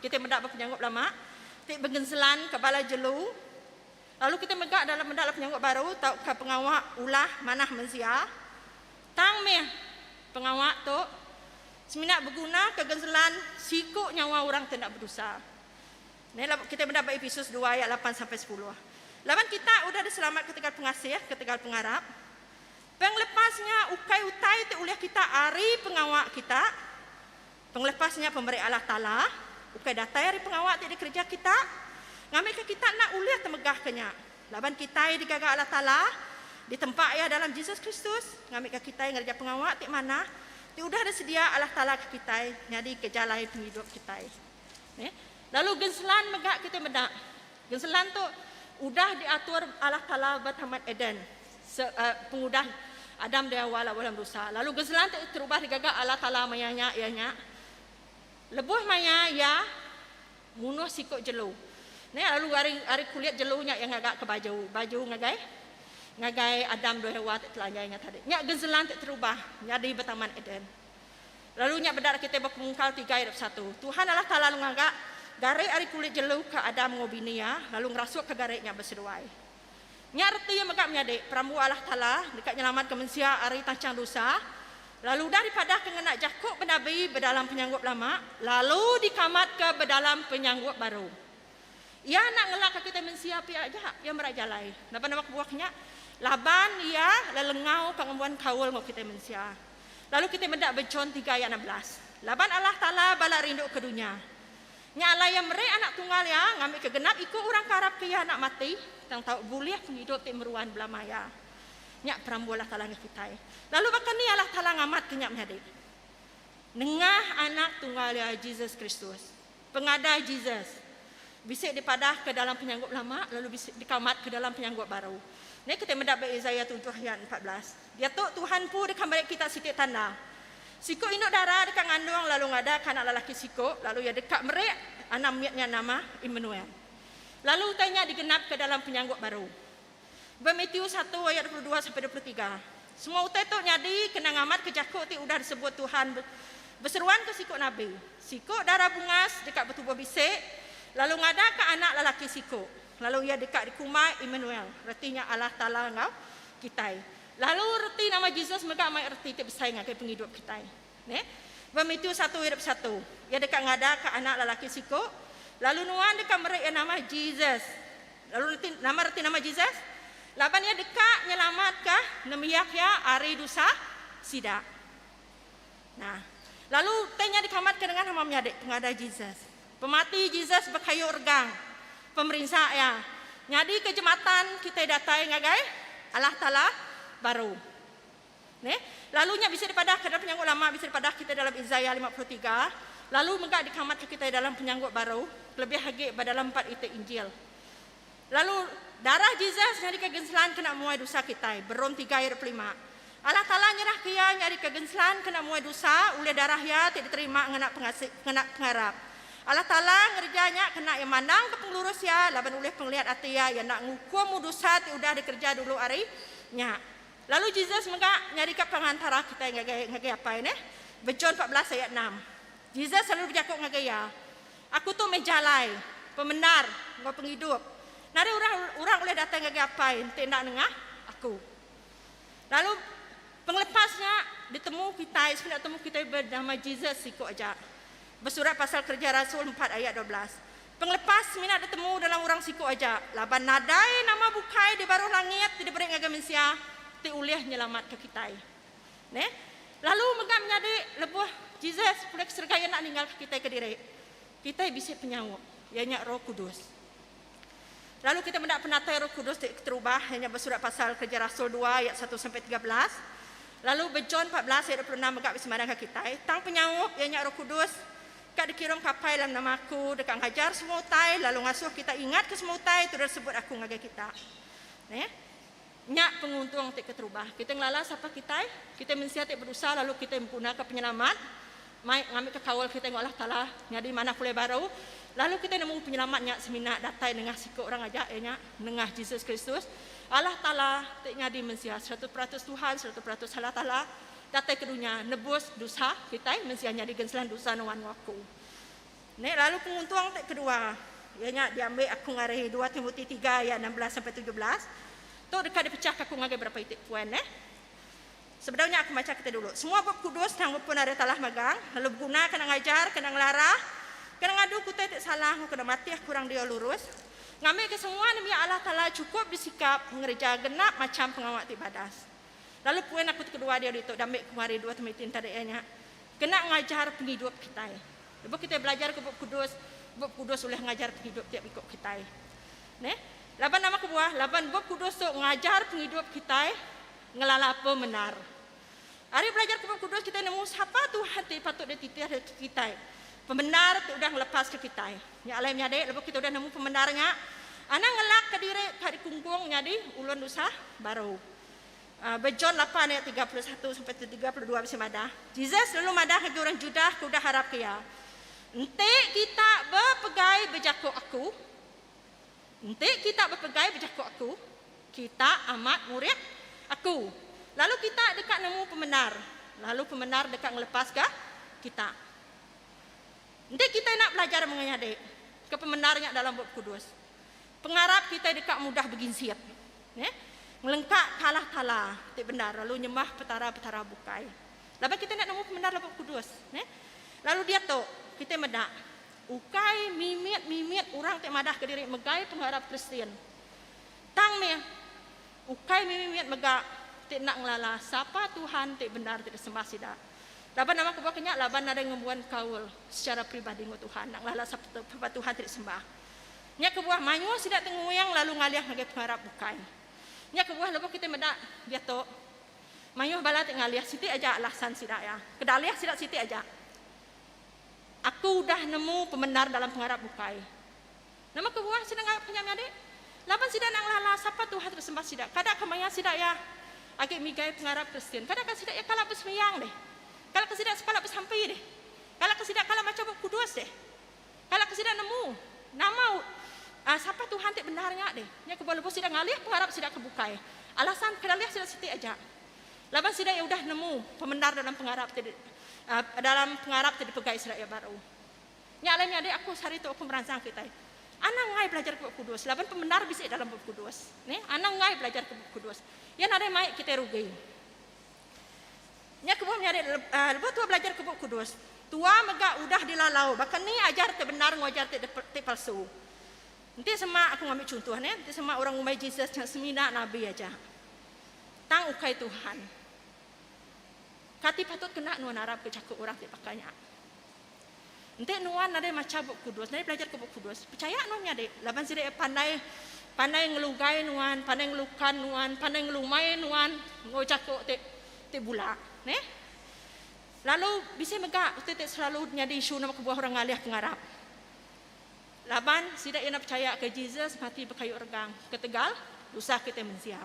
kitai meda ba penyanggup lama, ti begenselan ka bala jelu. Lalu kitai mega dalam meda penyanggup baru tauka pengawa ulah manah mensia. Tang mih pengawa tu semina beguna ke genselan siku nyawa orang ti enda bedosa. Neh laban kitai meda ba Epesus dua ayat lapan sampai sepuluh. Laban kita udah diselamat ketegal pengasih, ketegal pengarap. Pengelepas nya ukai utai ti ulih kita ari pengawa kita. Pengelepas nya pemeri Allah Taala, ukai datai ari pengawa ti dikereja kita, ngambika kita enda ulih temegahka nya. Laban kitai digaga Allah Taala, ditempa Iya dalam Jesus Kristus, ngambika kitai ngereja pengawa ti manah ti udah disedia Allah Taala ke kitai nyadika jalai pengidup kitai. Lalu genselan mega kitai meda. Genselan tu udah diatur Allah Taala ba Taman Eden pengudah Adam dan Hawa lalu dalam dosa. Lalu genselan ti terubah digaga Allah Taala maya nya iya nya lebuh maya iya munuh siku jelu. Ne lalu ari ari kulit jelu nya iya ngaga ke baju, baju ngagai ngagai Adam dua Hewa ti telanjai nya tadi. Nya genselan ti terubah nyadi ba Taman Eden. Lalu nya bedar kitai ba Pemungkal tiga ayat 21. Tuhan Allah Taala lalu ngaga gari ari kulit jelu ke Adam enggau bini iya lalu ngerasukka gari nya ba seduai. Nya reti iya mega menyadi perambu Allah Taala deka nyelamatka mensia ari tanchang dosa, lalu udah dipadahka ngena jaku benabi ba dalam Penyanggup Lama, lalu dikamatka ba dalam Penyanggup Baru. Iya enda ngelakka kitai mensia pia aja, iya mera jalai. Laban nama kebuah nya? Laban iya lelengau ka ngembuan kaul enggau kitai mensia. Lalu kitai meda ba John tiga ayat 16, Laban Allah Taala bala rinduka dunya. Nya alai iya meri Anak Tunggal iya ngambika genap iku orang ke arapka iya enda mati, tang tau bulih pengidup ti meruan belama iya. Nya perambu Allah Taala ngagai kitai. Lalu baka ni Allah Taala ngamatka nya menyadi? Nengah Anak Tunggal iya, Jesus Kristus. Pengadai Jesus bisi dipadahka dalam Penyanggup Lama lalu bisi dikamatka dalam Penyanggup Baru. Ni kitai meda ba Isaiah tujuh ayat 14. Diatu Tuhan empu deka meri kita siti tanda. Siku indu dara deka ngandung lalu ngadaka anak lelaki siku, lalu iya deka meri anak mit nya nama Imanuel. Lalu utai nya digenapka dalam Penyanggup Baru. Ba Matthew satu ayat 22 sampai 23. Semua utai tu nyadi kena ngamatka jaku ti udah disebut Tuhan beseruanka siku nabi. Siku dara bungas deka betubuh bisi, lalu ngadaka anak lelaki siku, lalu iya deka dikumbai Imanuel, reti nya Allah Taala enggau kitai. Lalu reti nama Jesus mega mai reti ti besai ngagai pengidup kitai. Neh. Ba Matthew satu ayat 21, iya deka ngadaka anak lelaki siku, lalu nuan deka meri iya nama Jesus. Lalu reti nama reti nama Jesus? Laban iya deka nyelamatka nembiak iya ari dosa sida. Nah, lalu utai nya dikamatka dengan nama menyadi pengadai Jesus. Pemati Jesus ba kayu regang, pemerinsa iya, nyadika jematan kitai datai ngagai Allah Taala baru. Neh, lalu nya bisi dipadahka dalam Penyanggup Lama, bisi dipadah kitai dalam Isaiah 53, lalu mega dikamatka kitai dalam Penyanggup Baru, kelebih agi ba dalam empat iti Injil. Lalu, darah Jesus nyadika genselan kena muai dosa kitai, Berom tiga ayat 25. Allah Taala nyerahka iya nyadika genselan kena muai dosa ulih darah iya ti diterima ngena pengasih, ngena pengarap. Allah Taala ngereja nya kena iya mandangka pengelurus iya laban ulih pengeliat ati iya, iya enda ngukum dosa ti udah dikereja dulu ari nya. Lalu Jesus mega nyadika pengantara kitai ngagai ngagai Apai neh. Ba John 14 ayat 6. Jesus selalu bejaku ngagai iya, Aku tu meh jalai, pemendar, enggau pengidup. Nadai orang orang ulih datai ngagai Apai enti enda nengah aku. Lalu pengelepas nya ditemu kitai semina temu kitai ba nama Jesus siku aja. Besurat pasal Kereja Rasul empat ayat 12. Pengelepas semina ditemu dalam orang siku aja laban nadai nama bukai di baruh langit ti diberi ngagai mensia ti ulih nyelamatka kitai. Neh. Lalu mega menyadi lebuh Jesus pulai ke serega iya enda ninggalka kitai kediri. Kitai bisi penyaup, iya nya Roh Kudus. Lalu kitai meda penatai Roh Kudus ti keterubah iya nya ba surat pasal Kereja Rasul dua ayat satu sampai 13. Lalu ba John 14 ayat 26 mega bisi madahka kitai, tang penyaup iya nya Roh Kudus ka dikirum ke Apai dalam nama aku deka ngajar semua utai lalu ngasuh kita ingatka semua utai ti udah disebut aku ngagai kita. Neh. Nya penguntung ti keterubah. Kitai ngelala sapa kitai, kitai mensia ti bedosa lalu kitai begunaka penyelamat mai ngambika kaul kitai enggau Allah Taala nyadi manah pulai baru. Lalu kitai nemu penyelamat nya semina datai nengah siku orang aja iya nya nengah Jesus Kristus. Allah Taala ti nyadi mensia 100% Tuhan 100% Allah Taala datai ke dunya nebus dosa kitai mensia nyadi genselan dosa nuan enggau aku. Nya lalu penguntung ti kedua, iya nya diambi aku ngari dua Timoti tiga ayat 16 sampai 17. Tu deka dipechahka aku ngagai berapa iti poin eh. Sebedau nya aku macha kita dulu. Semua Bup Kudus tang bepun ari Talah magang, lalu beguna kena ngajar, kena ngelara, kena ngadu ke utai ti salah enggau kena matih ke orang diau lurus, ngambika semua nembiak Allah Taala chukup disikap ngereja genap macham pengawa ti badas. Lalu poin aku ti kedua diau ditu diambi aku ngari dua Timoti enti iya nya kena ngajar pengidup kitai. Lebuh kitai belajarka Bup Kudus, Bup Kudus ulih ngajar pengidup tiap iku kitai. Neh. Laban nama kebuah? Laban Bup Kudus tu ngajar pengidup kitai ngelala pemendar. Ari belajarka Bup Kudus kitai nemu sapa Tuhan ti patut dititih kitai. Pemendar ti udah ngelepaska kitai. Nya alai menyadi lebuh kitai udah nemu pemendar nya, anang ngelakka diri ka dikungkung nyadi ulun dosa baru. Ba John lapan ayat 31 sampai 32 bisi madah, Jesus lalu madah ngagai orang Judah ke udah arapka iya, Enti kita bepegai ba jaku aku, Enti kita bepegai ba jaku aku, kita amat murid aku. Lalu kita deka nemu pemendar, lalu pemendar deka ngelepaska kita. Enti kitai enda belajar mengenyadi ke pemendar nya dalam Bup Kudus, pengarap kitai deka mudah beginsit, neh, ngelengka ke Allah Taala ti bendar lalu nyembah petara-petara bukai. Laban kitai enda nemu pemendar dalam Bup Kudus, neh. Lalu diatu, kitai meda, ukai mimit-mimit orang ti madahka diri megai pengarap Kristian. Tang mih, ukai mimit-mimit mega ti enda ngelala sapa Tuhan ti bendar ti disembah sida. Laban nama kebuah ke nya laban nadai ngembuan kaul secara peribadi enggau Tuhan, enda ngelala sapa Tuhan ti disembah. Nya kebuah mayuh sida ti nguing lalu ngalih ngagai pengarap bukai. Nya kebuah lebuh kitai meda diatu mayuh bala ti ngalih siti aja alasan sida iya. Kedalih sida siti aja. Aku udah nemu pemendar dalam pengarap bukai. Nama kebuah sida ngarap ke nya menyadi? Laban sida enda ngelala sapa Tuhan ti disembah sida. Kada ke maya sida iya agi migai pengarap Kristian? Kada ke sida iya kala besembiang deh? Kala ke sida sekala besampi deh? Kala ke sida kala macha Bup Kudus deh? Kala ke sida nemu nama sapa Tuhan ti bendar nya deh? Nya kebuah lebuh sida ngalih pengarap sida ke bukai, alasan kedalih sida siti aja. Laban sida iya udah nemu pemendar dalam pengarap ti dalam pengarap ti dipegai sida iya baru. Nya alai menyadi aku sehari tu aku meransang kitai. Anang enggai belajar ke Bup Kudus laban pemendar bisi dalam Bup Kudus. Neh, anang enggai belajar ke Bup Kudus. Iya nadai mai kitai rugi. Nya kebuah menyadi lebuh tua belajar ke Bup Kudus, tua mega udah dilalau baka ni ajar ti bendar enggau ajar ti ti palsu. Enti sema aku ngambi chuntuh neh, enti sema orang ngumbai Jesus nya semina nabi aja. Tang ukai Tuhan. Kati patut kena nuan arapka jaku orang ti baka nya? Enti nuan nadai macha Bup Kudus, nadai belajarka Bup Kudus, pechaya nuan menyadi laban sida iya pandai pandai ngelugai nuan, pandai ngelukan nuan, pandai ngelumai nuan enggau jaku ti ti bula. Neh. Lalu bisi mega utai ti selalu nyadi isu nama kebuah orang ngalih pengarap. Laban sida iya enda pechaya ke Jesus mati ba kayu regang ketegal dosa kitai mensia.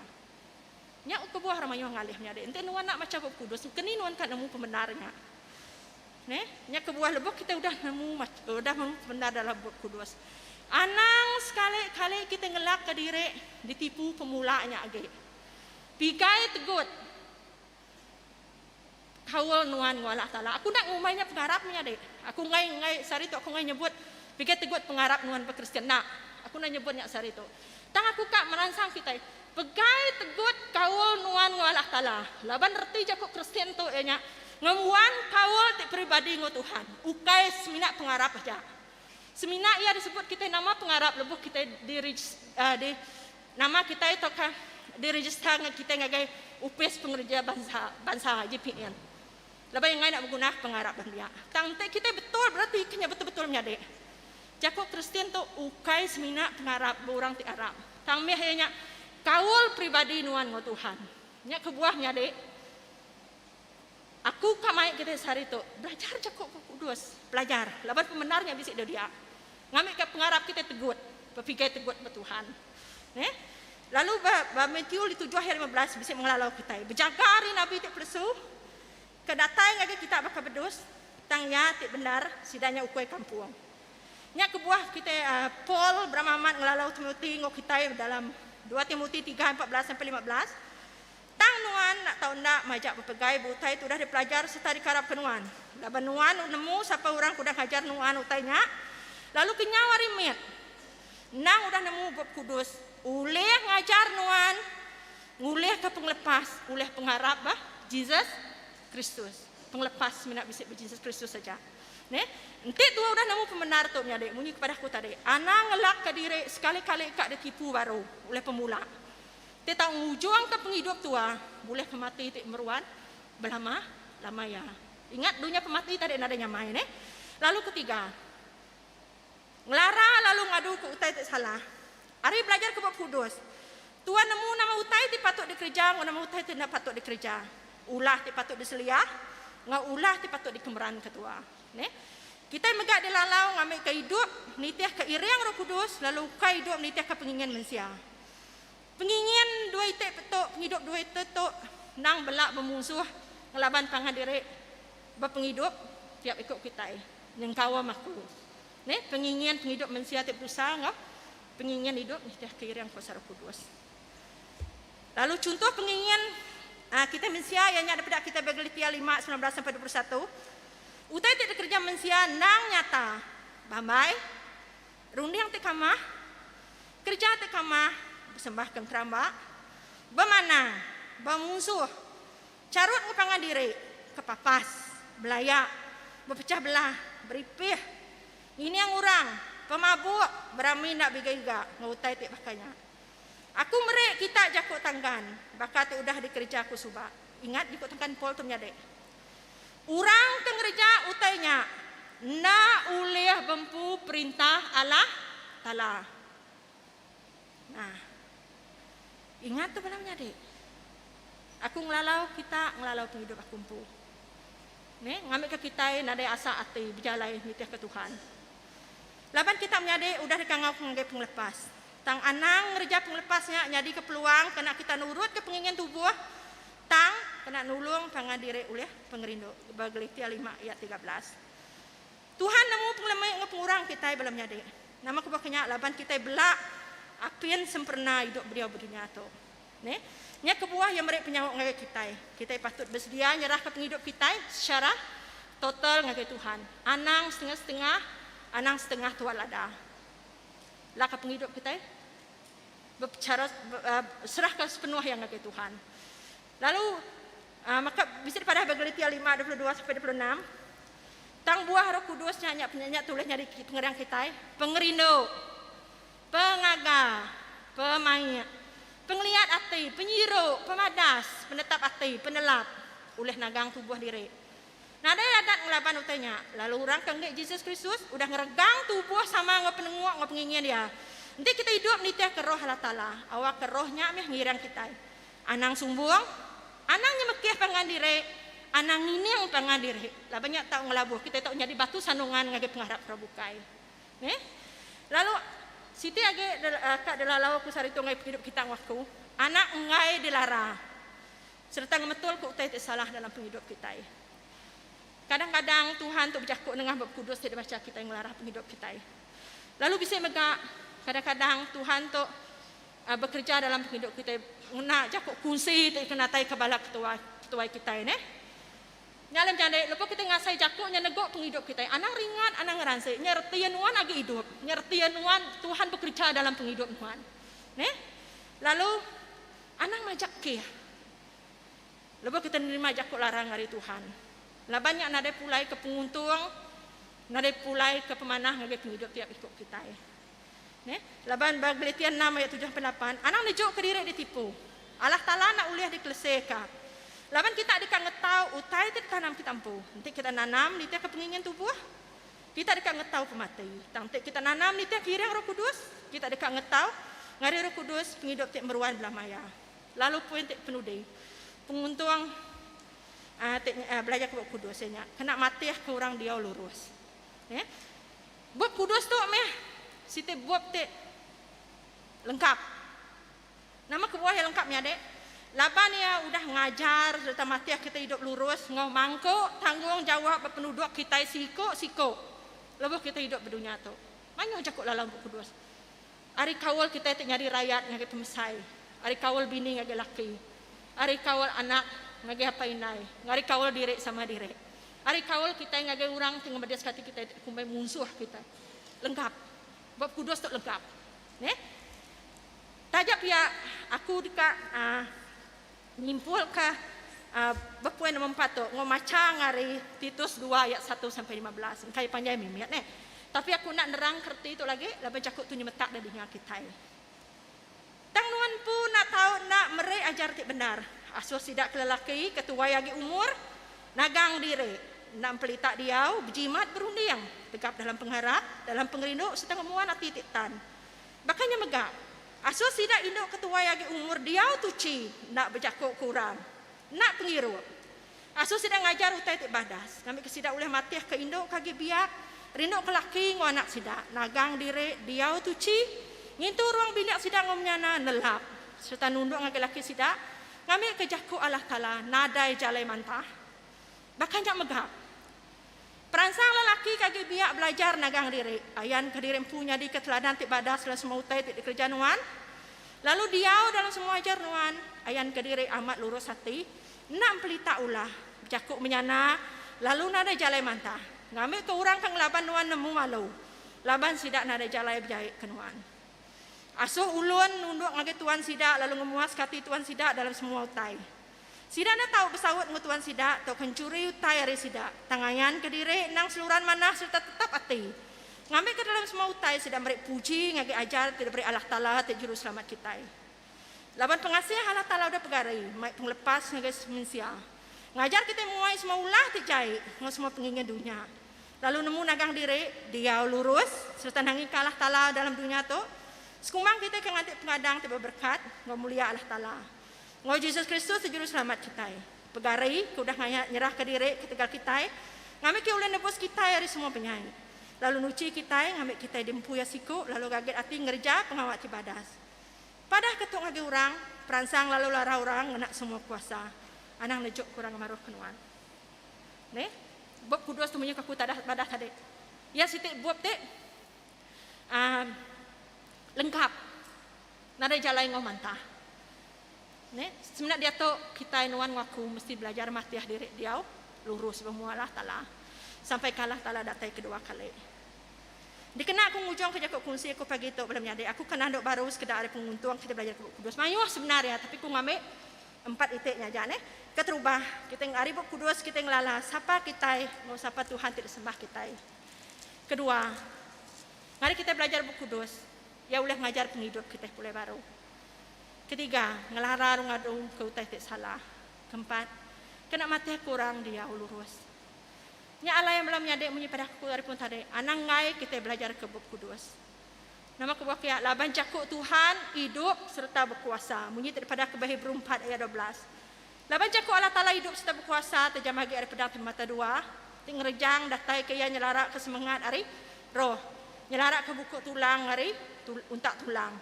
Nya kebuah orang mayuh ngalih menyadi. Enti nuan enda macha Bup Kudus, keni nuan ka nemu pemendar nya? Neh, nya kebuah lebuh kitai udah nemu udah nemu pemendar dalam Bup Kudus. Anang sekali-kali kitai ngelakka diri ditipu pemula nya agi. Pigai tegut kaul nuan enggau Allah Taala. Aku enda ngumbai nya pengarap menyadi. Aku enggai enggai sehari tu aku enggai nyebut pigai tegut pengarap nuan ba Kristian. Enda. Aku enda nyebut nya sehari tu. Tang aku ka meransang kitai, pegai tegut kaul nuan enggau Allah Taala. Laban reti jaku Kristian tu iya nya ngembuan kaul ti peribadi enggau Tuhan, ukai semina pengarap aja. Semina iya disebut kitai nama pengarap lebuh kitai di di nama kitai tauka direjista kitai ngagai Opis Pengereja Bansa Bansa, JPN. Laban iya enggai enda beguna pengarap ba nembiak. Tang enti kitai betul bereti ke nya betul-betul menyadi. Jaku Kristian tu ukai semina pengarap ba orang ti arap. Tang mih iya nya kaul peribadi nuan enggau Tuhan. Nya kebuah menyadi aku ka mai kitai sehari tu belajar jaku Bup Kudus. Belajar laban pemendar nya bisi deh dia. Ngambika pengarap kitai tegut, bepigai tegut ba Tuhan. Neh. Lalu ba ba Matthew litujuh ayat 15 bisi mengelalau kitai bejaga ari nabi ti pelesu ke datai ngagai kita baka bedus tang iya ti bendar sida nya ukui kampung. Nya kebuah kitai Paul beramat amat ngelalau Timoti enggau kitai dalam 2 Timoti 3 14 sampai 15, Tang nuan enda tau enda majak bepegai ba utai ti udah dipelajar sereta dikarapka nuan, laban nuan nemu sapa orang ke udah ngajar nuan utai nya, lalu kenyau ari mit endang udah nemu Bup Kudus ulih ngajar nuan ngulihka pengelepas ulih pengarap ba Jesus Kristus. Pengelepas semina bisi ba Jesus Kristus aja. Neh, enti tua udah nemu pemendar tu menyadi munyi kepada aku tadi, anang ngelakka diri sekali-kali ka ditipu baru ulih pemula. Ti tau ngujungka pengidup tua bulih pemati ti meruan belama lama iya. Ingat dunya pemati tadi nadai nyamai neh. Lalu ketiga, ngelara lalu ngaduka utai ti salah. Ari belajar ke Bup Kudus, tua nemu nama utai ti patut dikereja enggau nama utai ti enda patut dikereja, ulah ti patut diseliah enggau ulah ti patut dikemeranka tua. Neh. Kitai mega dilalau ngambika idup nitihka iring Roh Kudus lalu ukai idup nitihka pengingin mensia. Pengingin dua iti petu pengidup dua iti tu endang bela bemunsuh ngelaban pangan diri ba pengidup tiap iku kitai nyengkaum aku. Neh, pengingin pengidup mensia ti bedosa enggau. Pengingin idup nitih ke iring kuasa Roh Kudus. Lalu chunto pengingin kitai mensia iya nya dipeda kitai ba Galatia 5, 19 sampai 21. Utai ti dikereja mensia endang nyata. Bambai, runding ti kamah, kereja ti kamah, besembahka engkeramba, bemanang, bemunsuh, charut enggau pangan diri, kepapas, belaya, bepechah belah, beripih, ngining orang, pemabuk, berami enda biga-iga enggau utai ti baka nya. Aku meri kita jaku tanggan baka ti udah dikereja aku suba. Ingat jaku tangkan Paul tu menyadi. Orang ke ngereja utai nya enda ulih bempu Perintah Allah Taala. Nah. Ingat tu bala menyadi. Aku ngelalau kita ngelalau pengidup aku empu. Neh, ngambika kitai nadai asa ati bejalai nitihka Tuhan. Laban kita menyadi udah dikangauka ngagai pengelepas. Tang anang ngereja pengelepas nya nyadika peluang kena kita nurutka pengingin tubuh, tang kena nulung pangan diri ulih pengerindu. Ba Galatia lima ayat 13. Tuhan nemu pengelemi enggau pengurang kitai bala menyadi. Nama kebuah ke nya laban kitai bela apin sempurna idup bediau ba dunya tu. Neh. Nya kebuah iya meri penyauk ngagai kitai. Kitai patut besedia nyerahka pengidup kitai secara total ngagai Tuhan. Anang setengah-setengah, anang setengah tuan lada. Laka pengidup kitai bechara serahka sepenuh iya ngagai Tuhan. Lalu maka bisi dipadah ba Galatia 5, 22 sampai 26, Tang buah Roh Kudus nya nya nya tulih nyadi pengering kitai, pengerindu, pengaga, pemaik, pengeliat ati, penyiru, pemadas, penetap ati, penelap, ulih nagang tubuh diri. Nadai adat ngelaban utai nya, lalu orang ke enggi Jesus Kristus udah ngeregang tubuh sama enggau penenguk enggau pengingin iya. Enti kitai idup nitihka Roh Allah Taala, awakka Roh nya mih ngiring kitai. Anang sumbung, anang nyemekih pangan diri, anang ngining pangan diri, laban nya tau ngelabuh kitai tau nyadi batu sandungan ngagai pengarap orang bukai. Neh. Lalu siti agi ka dilalau aku sehari tu ngagai pengidup kita enggau aku, anak enggai dilara sereta ngemetulka utai ti salah dalam pengidup kitai. Kadang-kadang Tuhan tu bejaku nengah Bup Kudus ti dibacha kitai ngelarah pengidup kitai. Lalu bisi mega kadang-kadang Tuhan tu bekereja dalam pengidup kitai ngena jaku kunsi ti kenataika bala ketua ketuai kitai neh. Nya alai menyadi lebuh kitai ngasai jaku nya negu pengidup kitai anang ringat anang ngeransi nya reti iya nuan agi idup nya reti iya nuan Tuhan bekereja dalam pengidup nuan neh. Lalu anang majak kih lebuh kitai nerima jaku larang ari Tuhan laban nya nadai pulai ke penguntung nadai pulai ke pemanah ngagai pengidup tiap iku kitai. Neh, laban ba Galatia enam ayat tujuh sampai lapan, anang nejuka diri ditipu. Allah Taala enda ulih dikeleseka. Laban kita deka ngetau utai ti ditanam kita empu. Enti kita nanam nitihka pengingin tubuh, kita deka ngetau pemati. Tang enti kita nanam nitihka iring Roh Kudus, kita deka ngetau ngari Roh Kudus pengidup ti meruan belama iya. Lalu poin ti penudi, penguntung ti belajarka Bup Kudus iya nya kena matihka orang diau lurus. Neh. Bup Kudus tu meh siti bup ti lengkap. Nama kebuah iya lengkap menyadi? Laban iya udah ngajar sereta matih kitai idup lurus enggau mangku tanggungjawap ba penuduk kitai siku-siku lebuh kitai idup ba dunya tu. Mayuh jaku lalau Bup Kudus. Ari kaul kitai ti nyadi rayat ngagai pemesai, ari kaul bini ngagai laki, ari kaul anak ngagai apai indai, enggau ari kaul diri sama diri. Ari kaul kitai ngagai orang ti ngemediska ati kitai ti dikumbai munsuh kitai. Lengkap. Bup Kudus tu lengkap. Neh. Taja pia, aku deka uhh nyimpulka uhh ba poin nombor empat tu enggau macha ngari Titus dua ayat satu sampai 15. Engka iya panjai mimit neh. Tapi aku enda nerang ke reti tu lagi laban jaku tu nyemetak da dinga kitai. Tang nuan empu enda tau enda meri ajar ti bendar. Asuh sida ke lelaki ke tuai agi umur nagang diri enda empelita diau bejimat berunding, tegap dalam pengarap, dalam pengerindu sereta ngembuan ati ti tan. Baka nya mega, asuh sida indu ke tuai agi umur diau tuchi enda bejaku ke orang, enda pengirup. Asuh sida ngajar utai ti badas, ngambika sida ulih matihka indu ke agi biak, rinduka laki enggau anak sida, nagang diri diau tuchi, ngintu ruang bilik sida enggau menyana nelap, sereta nunduk ngagai laki sida, ngambika jaku Allah Taala nadai jalai mantah. Baka nya mega. Peransang lelaki ke agi biak belajar nagang diri. Ayanka diri empu nyadika teladan ti badas dalam semua utai ti dikereja nuan. Lalu diau dalam semua ajar nuan. Ayanka diri amat lurus ati, enda empelita ulah, bejaku menyana, lalu nadai jalai mantah. Ngambika orang ke ngelaban nuan nemu malu, laban sida nadai jalai bejaika nuan. Asuh ulun nunduk ngagai tuan sida lalu ngemuaska ati tuan sida dalam semua utai. Sida enda tau besaut enggau tuan sida tauka enchuri utai ari sida, tang ngayanka diri endang seluran manah sereta tetap ati, ngambika dalam semua utai sida meri puji ngagai ajar ti diberi Allah Taala ti Juruselamat kitai. Laban pengasih Allah Taala udah pegari mai pengelepas ngagai mensia, ngajar kitai muai semua ulah ti jai enggau semua pengingin dunya, lalu nemu nagang diri diau lurus sereta nangika Allah Taala dalam dunya tu, sekumbang kitai ke nganti pengadang ti beberekat enggau mulia Allah Taala. Enggau Jesus Kristus ti Juruselamat kitai. Pegari ke udah ngaya nyerahka diri ketegal kitai, ngambika ulih nebus kitai ari semua penyai, lalu nuchi kitai ngambika kitai diempu Iya siku lalu gagit ati ngereja pengawa ti badas. Padah ke tu ngagai orang, peransang lalu lara orang ngena semua kuasa. Anang nejuk ke orang ngemaruhka nuan. Neh, Bup Kudus tu munyi ke aku tadah madah tadi. Iya siti bup ti uhh lengkap. Nadai jalai enggau mantah. Neh, semina diatu kitai nuan enggau aku mesti belajar matih diri diau lurus ba mua Allah Taala sampai ke Allah Taala datai kedua kali. Dikena aku ngujungka jaku kunsi aku pagi tu bala menyadi aku ke nandu baru sekeda ari penguntung kitai belajar ke Bup Kudus. Mayuh sebenar iya tapi ku ngambi empat iti nya aja neh. Keterubah, kitai ari Bup Kudus kitai ngelala sapa kitai enggau sapa Tuhan ti disembah kitai. Kedua, mari kitai belajar Bup Kudus. Iya ulih ngajar pengidup kitai pulai baru. Ketiga, ngelara ngadu ke utai ti salah. Keempat, kena matih ke orang diau lurus. Nya alai bala menyadi munyi padah aku ari pun tadi, anang enggai kitai belajar ke Bup Kudus. Nama kebuah kiya? Laban jaku Tuhan idup sereta bekuasa. Munyi ti dipadah ke ba Hebrew empat ayat 12. Laban jaku Allah Taala idup sereta bekuasa tejam agi ari pedang ti mata dua, ti ngerejang datai ke iya nyelaraka semengat ari roh, nyelaraka buku tulang ari untak tulang.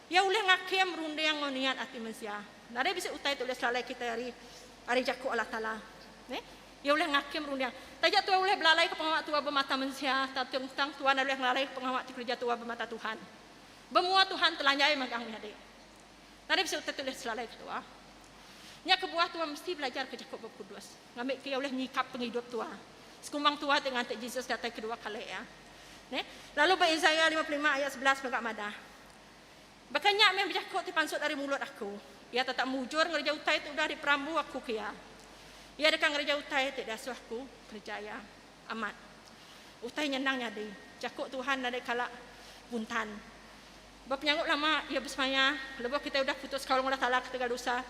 Iya ulih ngakim runding enggau niat ati mensia. Nadai bisi utai ti ulih selalai kitai ari ari jaku Allah Taala. Neh. Iya ulih ngakim runding. Taja tuai ulih belalaika pengawa tua ba mata mensia, tang Tuhan ulih ngelalaika pengawa ti kereja tua ba mata Tuhan. Ba mua Tuhan telanjai magang menyadi. Nadai bisi utai ti ulih selalai ke tua. Nya kebuah tua mesti belajarka jaku Bup Kudus, ngambika iya ulih nyikap pengidup tua sekumbang tua ti nganti Jesus datai kedua kali iya. Neh. Lalu ba Isaiah 55 ayat 11 mega madah, Baka nya meh bejaku ti pansut ari mulut aku. Iya tetap mujur ngereja utai ti udah diperambu aku ke iya. Iya deka ngereja utai ti diasuh aku kereja iya. Amat. Utai nya endang nyadi. Jaku Tuhan nadai kala puntan. Ba penyanggup lama, iya besemaya, lebuh kitai udah putus kaul enggau Allah Taala ketegal dosa,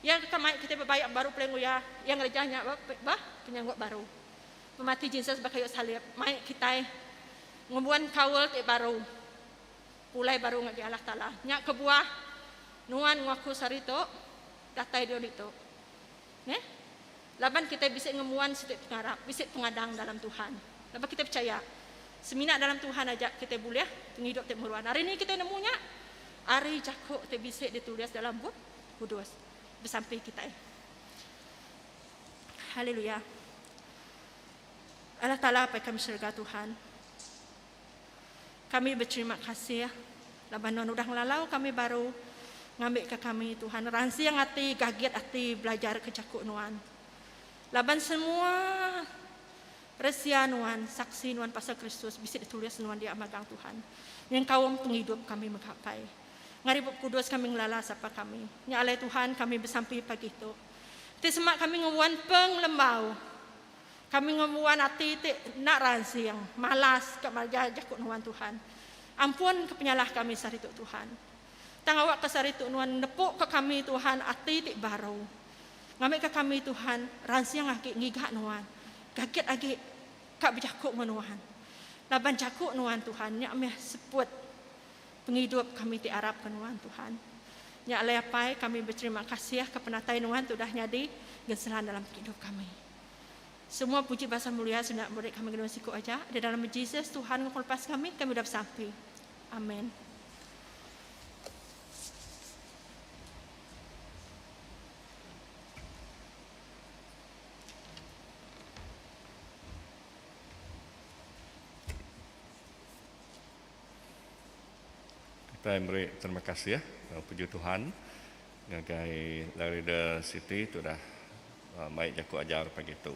Iya deka mai kitai bebaik baru pulai enggau Iya. Iya ngereja nya ba ba penyanggup baru. Pemati Jesus ba kayu salib mai kitai ngembuan kaul ti baru pulai baru ngagai Allah Taala. Nya kebuah nuan enggau aku sehari tu datai diau ditu. Neh. Laban kitai bisi ngembuan siti pengarap, bisi pengadang dalam Tuhan. Laban kitai pechaya, semina dalam Tuhan aja kitai bulih pengidup ti meruan. Ari ni kitai nemu nya? Ari jaku ti bisi ditulis dalam Bup Kudus. Besampi kitai. Haleluya. Allah Taala Apai kami serega Tuhan. Kami beterima kasih laban Nuan udah ngelalau kami baru ngambika kami Tuhan ransing ati gagit ati belajarka jaku Nuan. Laban semua resia Nuan, saksi Nuan pasal Kristus bisi ditulis Nuan dia magang Tuhan. Nyengkaum pengidup kami mega Apai. Ngari Bup Kudus kami ngelala sapa kami. Nya alai Tuhan kami besampi pagi tu. Ti sema kami ngembuan pengelembau. Kami ngembuan ati ti enda ransing, malas ka maja jaku Nuan Tuhan. Ampun ke penyalah kami sehari tu Tuhan. Tang awakka sehari tu Nuan nepu ka kami Tuhan ati ti baru. Ngambika kami Tuhan ransing agi ngiga Nuan, gagit agi ka bejaku enggau Nuan. Laban jaku Nuan Tuhan nya meh seput pengidup kami ti arapka Nuan Tuhan. Nya alai Apai kami beterima kasih ka penatai Nuan ti udah nyadi genselan dalam pengidup kami. Semua puji basa mulia semina meri kami ngenua siku aja. Di dalam Jesus Tuhan enggau pelepas kami, kami udah besampi. Amen. Kitai meri terima kasih enggau puji Tuhan ngagai Larida Siti tu udah mai jaku ajar pagi tu.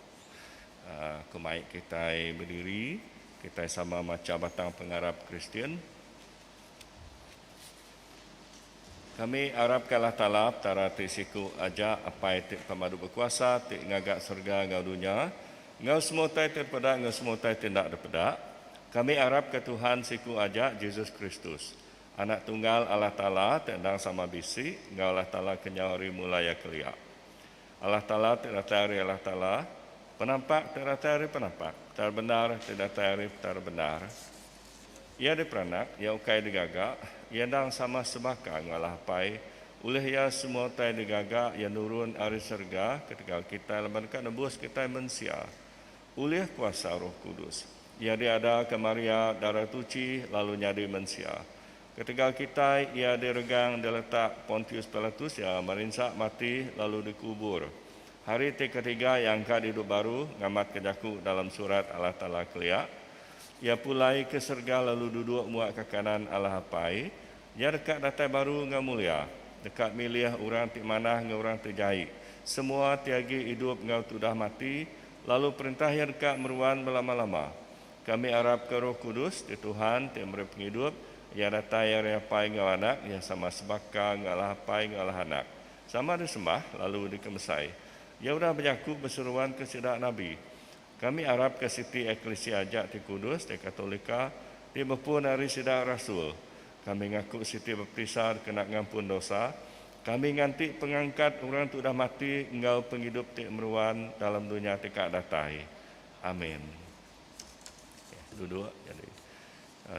Ku mai kitai bediri, kitai sama macha batang pengarap Kristian. Kami arapka Allah Taala, Petara ti siku aja, Apai ti Pemadu Bekuasa, ti ngaga serega enggau dunya, enggau semua utai ti dipeda enggau semua utai ti enda dipeda. Kami arapka Tuhan siku aja, Jesus Kristus, Anak tunggal Allah Taala ti endang sama bisi enggau Allah Taala kenyau ari mula iya kelia. Allah Taala ti datai ari Allah Taala, penampak ti datai ari penampak, Petara bendar ti datai ari Petara bendar. Iya diperanak, iya ukai digaga, iya endang sama sebaka enggau Allah Apai, ulih iya semua utai digaga, iya nurun ari serega ketegal kitai laban deka nebus kitai mensia. Ulih kuasa Roh Kudus, iya diadaka Maria, Dara Tuchi, lalu nyadi mensia. Ketegal kitai, iya diregang diletak Pontius Pilatus, iya merinsa mati lalu dikubur. Hari ti ketiga iya angkat idup baru, ngamatka jaku dalam Surat Allah Taala kelia. Iya pulai ke serega lalu duduk muak ke kanan Allah Apai. Iya deka datai baru enggau mulia, deka milih orang ti manah enggau orang ti jai, semua ti agi idup enggau ti udah mati, lalu perintah Iya deka meruan belama-lama. Kami arapka Roh Kudus ti Tuhan ti meri pengidup, Iya datai ari Apai enggau Anak, Iya sama sebaka enggau Allah Apai enggau Allah Anak. Sama disembah lalu dikemesai. Iya udah bejaku beseruan ke sida nabi. Kami arapka siti eklisia aja ti kudus, ti Katolika, ti bepun ari sida rasul. Kami ngaku siti baptisa dikena ngampun dosa. Kami nganti pengangkat orang ti udah mati enggau pengidup ti meruan dalam dunya ti ka datai. Amin. Okay, duduk. Jadi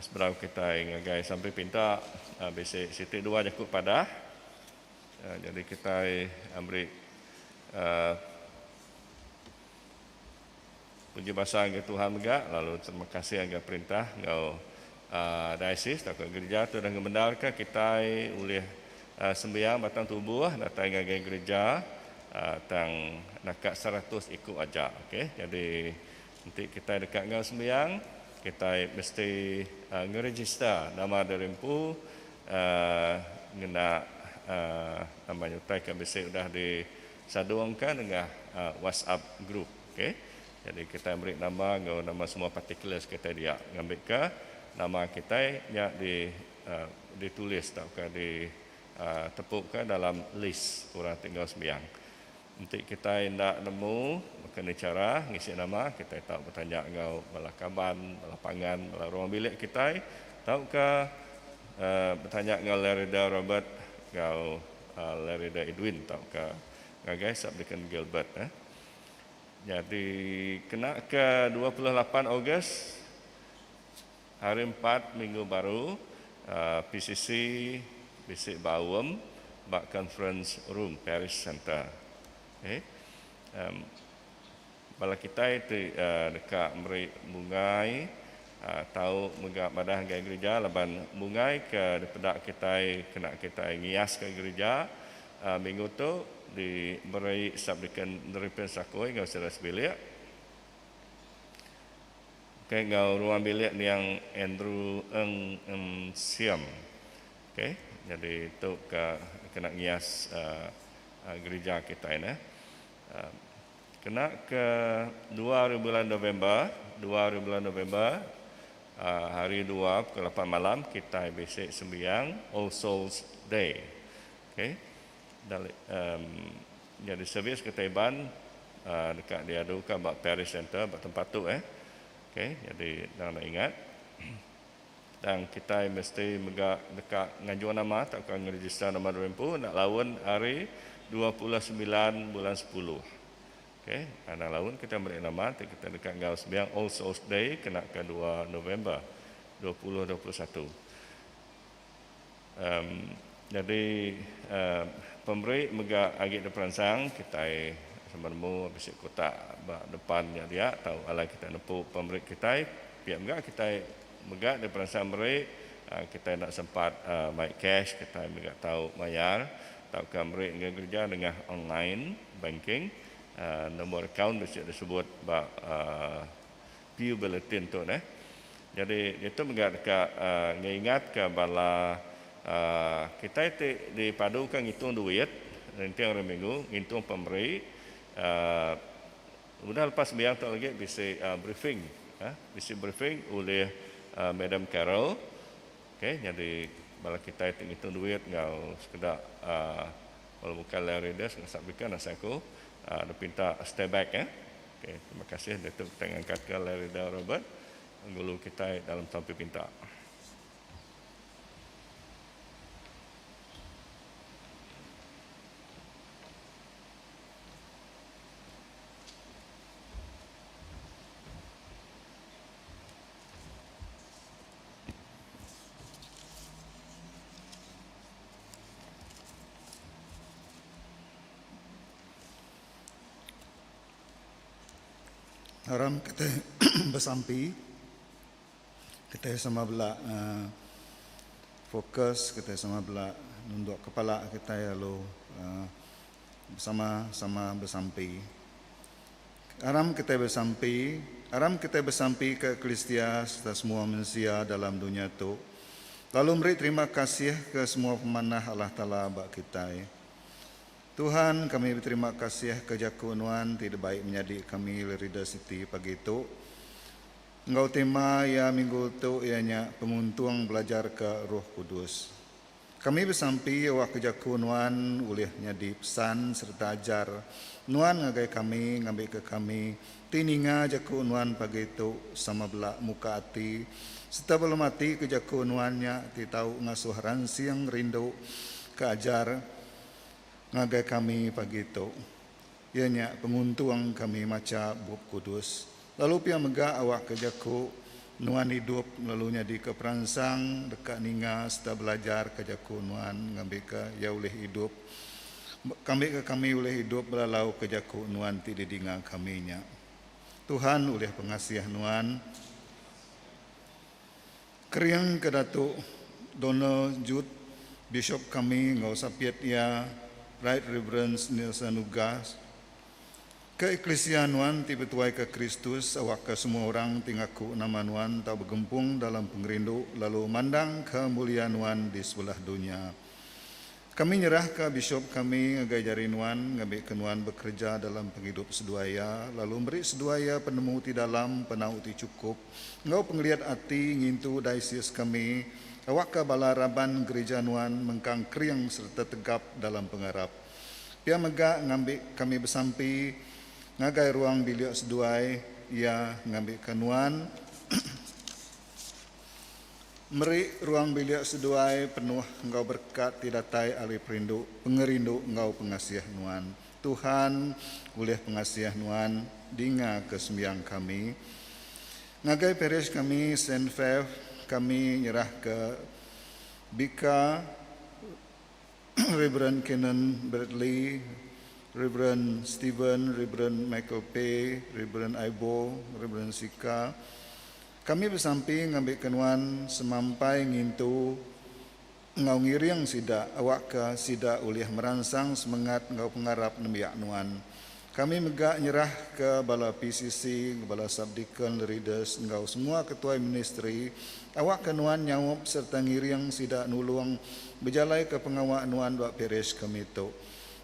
sebedau kitai ngagai sampai pinta bisi siti dua jaku padah. Jadi kitai meri Puji basa ngagai Tuhan mega lalu terima kasih ngagai perintah enggau diocese tauka gerija ti udah ngemendarka kitai ulih sembiang batang tubuh datai ngagai gerija tang naka seratus iku aja. Okey jadi enti kitai deka enggau sembiang kitai mesti ngeregister nama diri empu ngena nama nya utai ke bisi udah di Sadungka nengah WhatsApp group. Ok. Jadi kitai meri nama enggau nama semua particulars kitai dia ngambika nama kitai nya di ditulis tauka di tepuka dalam list orang ti enggau sembiang. Enti kitai enda nemu baka ni chara ngisi nama kitai tau betanya enggau bala kaban, bala pangan, bala ruang bilik kitai tauka betanya enggau Larryda Robert enggau Larryda Edwin tauka ngagai Subdeacon Gilbert. Nyadi kena ke 28 Ogos hari empat minggu baru PCC bisi baum ba Conference Room Parish Centre. Bala kitai ti deka meri bungai tau mega madah ngagai gerija laban bungai ke dipeda kitai kena kitai ngiaska gerija minggu tu diberi Subdeacon Neripin Sakoi enggau sida sebilik okay enggau ruang bilik niang Andrew Eng Em Siam okay jadi tu ka kena ngias gerija kitai neh. Kena ke dua hari bulan November, dua hari bulan November, hari dua pukul lapan malam kitai bisi sembiang All Souls Day. Okey. Nyadi servis kitai Iban deka diaduka ba Parish Centre ba tempat tu eh. Okey, nyadi endang enda ingat. Tang kitai mesti mega deka nganjung nama tauka ngerejista nama diri empu enda laun ari 29 bulan sepuluh. Okey, anang laun kitai meri nama ti kitai deka enggau sembiang All Souls Day kena ke dua November 2021. Em nyadi em pemeri mega agi diperansang kitai sama nemu bisi kotak ba depan nya dia tau alai kitai nepu pemeri kitai pia mega kitai Mega diperansang meri, kitai enda sempat mai cash kitai mega tau mayar tauka meri enggau gereja nengah online banking. Nombor akaun bisi disebut ba Pew Bulletin tu neh. Nyadi ditu mega deka ngeingatka bala. Kitai ti dipaduka ngitung duit ninting hari minggu ngintung pemeri. Udah lepas sembiang tu lagi bisi briefing bisi briefing ulih Madam Carol. Okay nyadi bala kitai ti ngitung duit enggau sekeda bala bukai lay readers enggau subdeacon asai aku dep pinta stay back. Okay terima kasih diatu kitai ngangkatka lay reader Robert ngulu kitai dalam sampi pinta. Aram kitai besampi. Kitai sama bela fokus, kitai sama bela nunduk kepala kitai lalu besama sama besampi. Aram kitai besampi, aram kitai besampi ke eklisia sereta semua mensia dalam dunya tu, lalu meri terima kasih ke semua pemanah Allah Taala ba kitai. Tuhan, kami beterima kasih ke jaku Nuan ti dibai menyadi kami Lerida City pagi tu. Enggau tema iya minggu tu iya nya Penguntung Belajarka Roh Kudus. Kami besampi awakka jaku Nuan ulih nyadi pesan sereta ajar Nuan ngagai kami ngambika kami ti ninga jaku Nuan pagi tu sama bela muka ati sereta belematika jaku Nuan nya ti tau ngasuh ransing rindu ke ajar ngagai kami pagi tu, iya nya penguntung kami macha Bup Kudus. Lalu pia mega awakka jaku nuan idup lalu nyadika peransang deka ninga sereta belajarka jaku nuan ngambika iya ulih idup ngambika kami ulih idup belalauka jaku nuan ti didinga kami nya. Tuhan ulih pengasih nuan. Kering ke Datuk Donald Jude, Bishop kami enggau sapit iya Right Reverend Nelson Ugas, ke eklisia nuan ti betuaika Kristus awakka semua orang ti ngaku nama nuan tau begempung dalam pengerindu lalu mandangka mulia nuan di sebelah dunya. Kami nyerahka bishop kami ngagai jari nuan ngambika nuan bekereja dalam pengidup seduai iya lalu meri seduai iya penemu ti dalam, penau ti chukup, enggau pengeliat ati ngintu diocese kami awakka bala raban gerija nuan mengkang kering sereta tegap dalam pengarap. Pia mega ngambi kami besampi ngagai ruang bilik seduai iya ngambika nuan Meri ruang bilik seduai penuh enggau berekat ti datai ari perindu, pengerindu enggau pengasih Nuan. Tuhan, ulih pengasih Nuan, dinga ke sembiang kami. Ngagai parish kami Saint Faith, kami nyerah ke Bika Reverend Canon Bradley, Reverend Steven, Reverend Michael Pay, Reverend Ibo, Reverend Sika, Kami besampi ngambika nuan semampai ngintu enggau ngiring sida awakka sida ulih meransang semengat enggau pengarap nembiak nuan. Kami mega nyerahka bala PCC, bala subdeacon, leaders enggau semua ketuai ministri awakka nuan nyaup sereta ngiring sida nulung bejalaika pengawa nuan ba parish kami tu.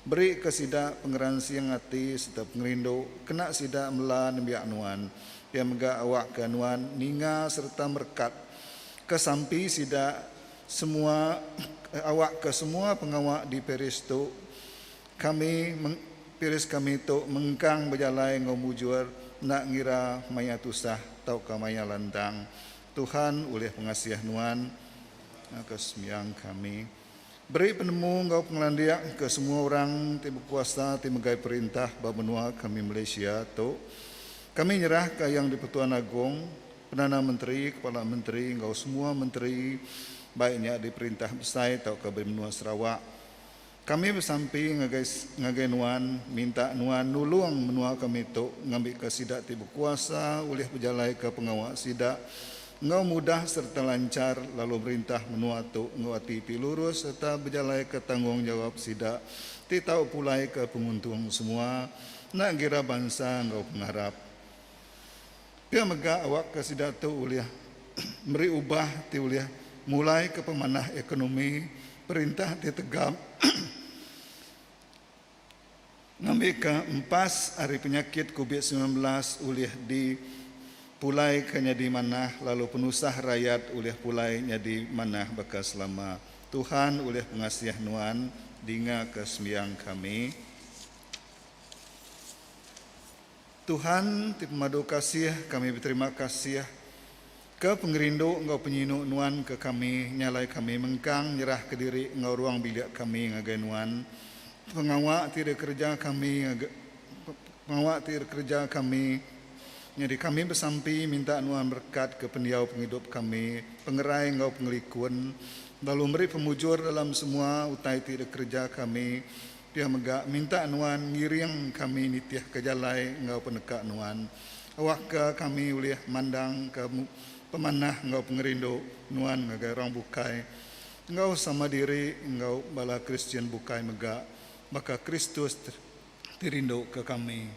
Berika sida pengeransing ati sereta pengerindu kena sida mela nembiak nuan. Pia mega awakka nuan ninga sereta merekat ke sampi sida semua awakka semua pengawa di parish tu kami parish kami tu mengkang bejalai enggau mujur enda ngira maya tusah tauka maya lantang. Tuhan ulih pengasih nuan ke sembiang kami. Beri penemu enggau pengelandik ke semua orang ti bekuasa ti megai perintah ba menua kami Malaysia tu. Kami nyerahka Yang di-Pertuan Agong, Perdana Menteri, Kepala Menteri enggau semua menteri baik nya di perintah besai tauka ba menua Sarawak. Kami besampi ngagai ngagai nuan minta nuan nulung menua kami tu ngambika sida ti bekuasa ulih bejalaika pengawa sida enggau mudah sereta lanchar lalu merintah menua tu enggau ati ti lurus sereta bejalaika tanggungjawap sida ti tau pulai ke penguntung semua enda ngira bansa enggau pengarap. Pia mega awakka sida tu ulih meri ubah ti ulih. mulai ke pemanah ekonomi, perintah ti tegap ngambika empas ari penyakit Covid 19 ulih di pulai ke nyadi manah lalu penusah rayat ulih pulai nyadi manah baka selama. Tuhan ulih pengasih nuan dinga ke sembiang kami. Tuhan ti pemadu kasih, kami beterima kasih ke pengerindu enggau penyinu nuan ke kami nya alai kami mengkang nyerah ke diri enggau ruang bilik kami ngagai nuan. Pengawa ti dikereja kami pengawa ti dikereja kami nyadi kami besampi minta nuan berekat ke pendiau pengidup kami, pengerai enggau pengelikun lalu meri pemujur dalam semua utai ti dikereja kami. Pia mega, minta Nuan ngiring kami nitihka jalai enggau peneka Nuan. Awakka kami ulih mandangka pemanah enggau pengerindu Nuan ngagai orang bukai, enggau sama diri enggau bala Kristian bukai mega, baka Kristus ti rinduka kami.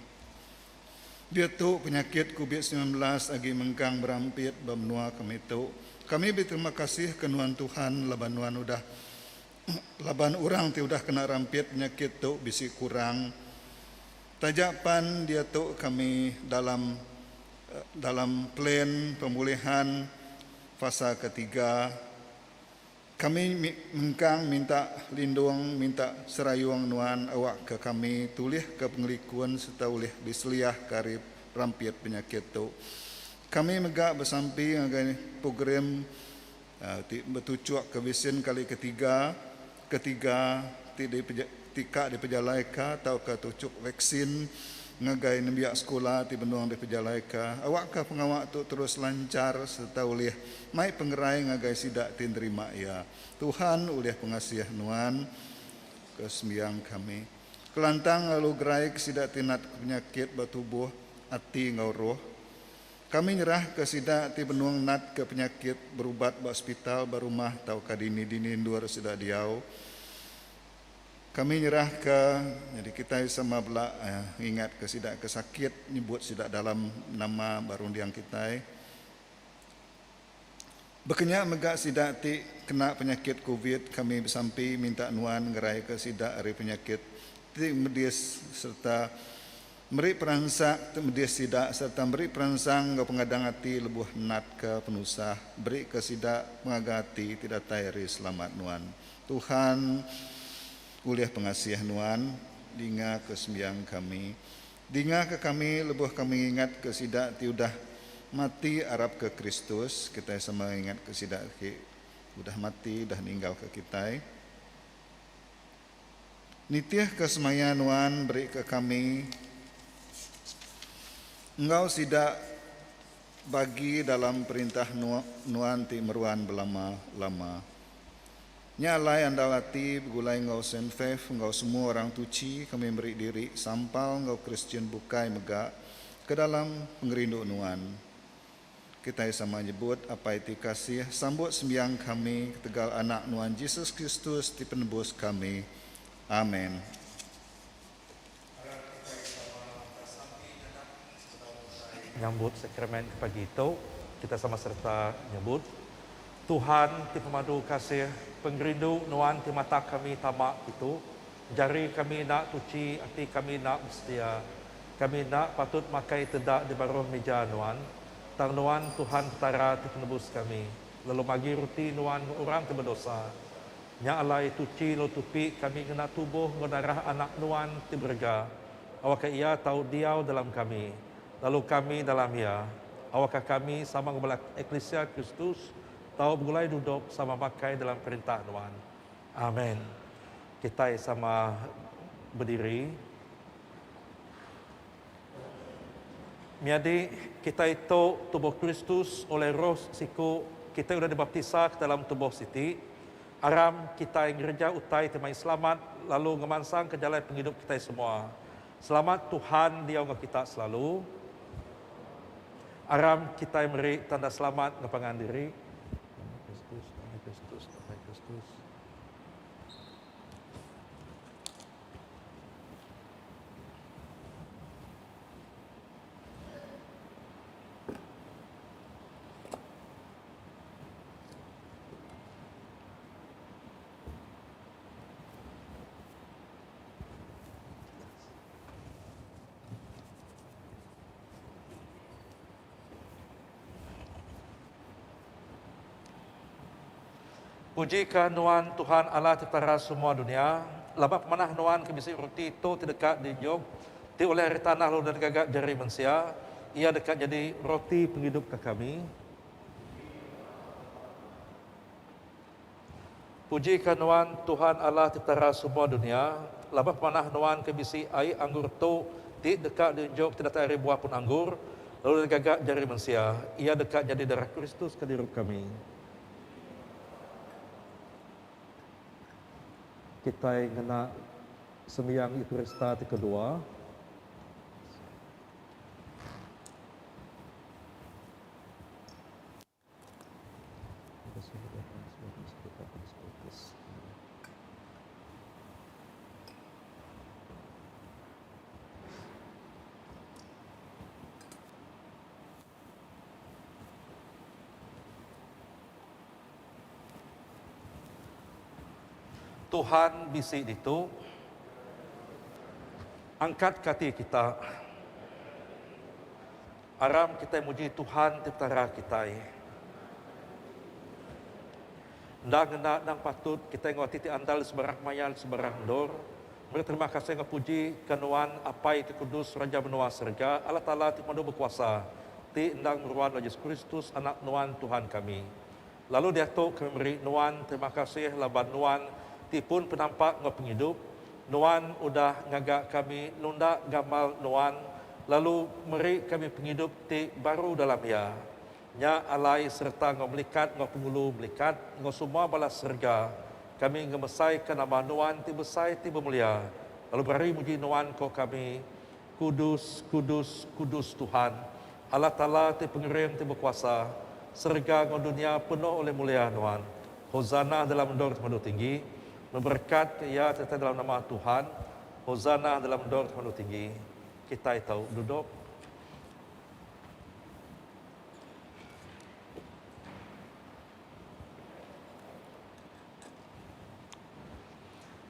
Diatu, penyakit Kubit 19 agi mengkang berampit ba menua kami tu. Kami beterima kasih ke Nuan Tuhan laban Nuan udah Laban orang ti udah kena rampit penyakit tu bisi kurang. Taja pan diatu kami dalam dalam plan pemulihan fasa ketiga, kami mengkang minta lindung minta serayung nuan awakka kami tulihka pengelikun sereta ulih diseliahka ari rampit penyakit tu. Kami mega besampi ngagai program ti betuchuk ke visin kali ketiga, ketiga ti ti ka dipejalaika tauka tuchuk vaksin ngagai nembiak sekula ti benung dipejalaika awakka pengawa tu terus lanchar sereta ulih mai pengerai ngagai sida ti nerima iya. Tuhan ulih pengasih nuan ke sembiang kami. Kelantang lalu gerai ke sida ti nat ke penyakit ba tubuh, ati enggau roh. Kami nyerahka sida ti benung natka penyakit berubat ba sepital ba rumah tauka dini-dini endur sida diau. Kami nyerahka nyadi kitai sama bela ngingatka sida ke sakit nyebut sida dalam nama ba runding kitai. Baka nya mega sida ti kena penyakit covid kami besampi minta nuan ngeraika sida ari penyakit ti medis sereta Meri peransang ti medis sida sereta meri peransang enggau pengadang ati lebuh natka penusah, berika sida pengaga ati ti datai ari selamat Nuan. Tuhan, ulih pengasih Nuan, dingaka sembiang kami. Dingaka kami lebuh kami ngingatka sida ti udah mati arapka Kristus, kitai sama ngingatka sida ti udah mati udah ninggalka kitai. Nitihka semaya Nuan berika kami enggau sida bagi dalam perintah Nuan ti meruan belama-lama. Nya alai andal ati begulai enggau Saint Faith enggau semua orang tuchi kami meri diri sampal enggau Kristian bukai mega ke dalam pengerindu Nuan. Kitai sama nyebut, Apai ti kasih, sambut sembiang kami ketegal Anak Nuan Jesus Kristus ti Penebus kami. Amen. Arap kitai sama ka sampi ngenang sebedau kitai. Nyambut sakramen ke pagi tu, kita sama sereta nyebut, Tuhan ti pemadu kasih, pengerindu Nuan ti matak kami tama kitu, jari kami enda tuchi, ati kami enda besedia. Kami enda patut makai teda di baruh mija Nuan, tang Nuan Tuhan Petara ti Penebus kami, lalu magi ruti Nuan enggau orang ti bedosa. Nya alai tuchi lalu tupi kami ngena tubuh enggau darah Anak Nuan ti berega, awakka Iya tau diau dalam kami, lalu kami dalam Iya. Awakka kami sama enggau bala eklisia Kristus tau begulai dudok sama makai dalam Perintah Nuan. Amen. Kitai sama bediri. Menyadi, kitai tu tubuh Kristus oleh Roh siku, kitai udah dibaptisa ke dalam tubuh siti. Aram kitai ngereja utai ti mai selamat lalu ngemansangka jalai pengidup kitai semua. Selamat Tuhan diau enggau kita selalu. Aram kitai meri tanda selamat enggau pangan diri. Nama Kristus, nama Kristus, nama Kristus. Pujika Nuan, Tuhan Allah ti Petara semua dunya, laban pemanah Nuan ke bisi roti tu ti deka diinjuk, ti ulih ari tanah lalu udah digaga jari mensia, iya deka nyadi roti pengidup ke kami. Pujika Nuan, Tuhan Allah ti Petara semua dunya, laban pemanah Nuan ke bisi ai anggur tu ti deka diinjuk ti datai ari buah pun anggur, lalu udah digaga jari mensia, iya deka nyadi darah Kristus ke dirup kami. Kitai ngena sembiang Eukarista ti kedua. Tuhan bisi ditu. Angkat ke ati kita. Aram kitai muji Tuhan ti Petara kitai. Enda ngena endang patut kitai enggau ati ti andal di sebarang maya di sebarang endur. Meri terima kasih enggau puji ke Nuan Apai ti Kudus Raja menua serega Allah Taala ti pemadu bekuasa ti endang meruan enggau Jesus Kristus Anak Nuan Tuhan kami. Lalu diatu kami meri Nuan terima kasih laban Nuan ti pun penampak enggau pengidup, Nuan udah ngaga kami nunda gamal Nuan lalu meri kami pengidup ti baru dalam Iya. Nya alai sereta enggau melikat enggau pengulu melikat enggau semua bala serega kami ngemesaika nama Nuan ti besai ti bemulia lalu berari muji Nuan ko kami, Kudus, kudus, kudus Tuhan, Allah Taala ti pengering ti bekuasa, serega enggau dunya penuh oleh mulia Nuan. Hosana dalam endur ti pemadu tinggi. Beberekat ke Iya ti datai dalam nama Tuhan. Hosana dalam endur ti pemadu tinggi. Kitai tau dudok.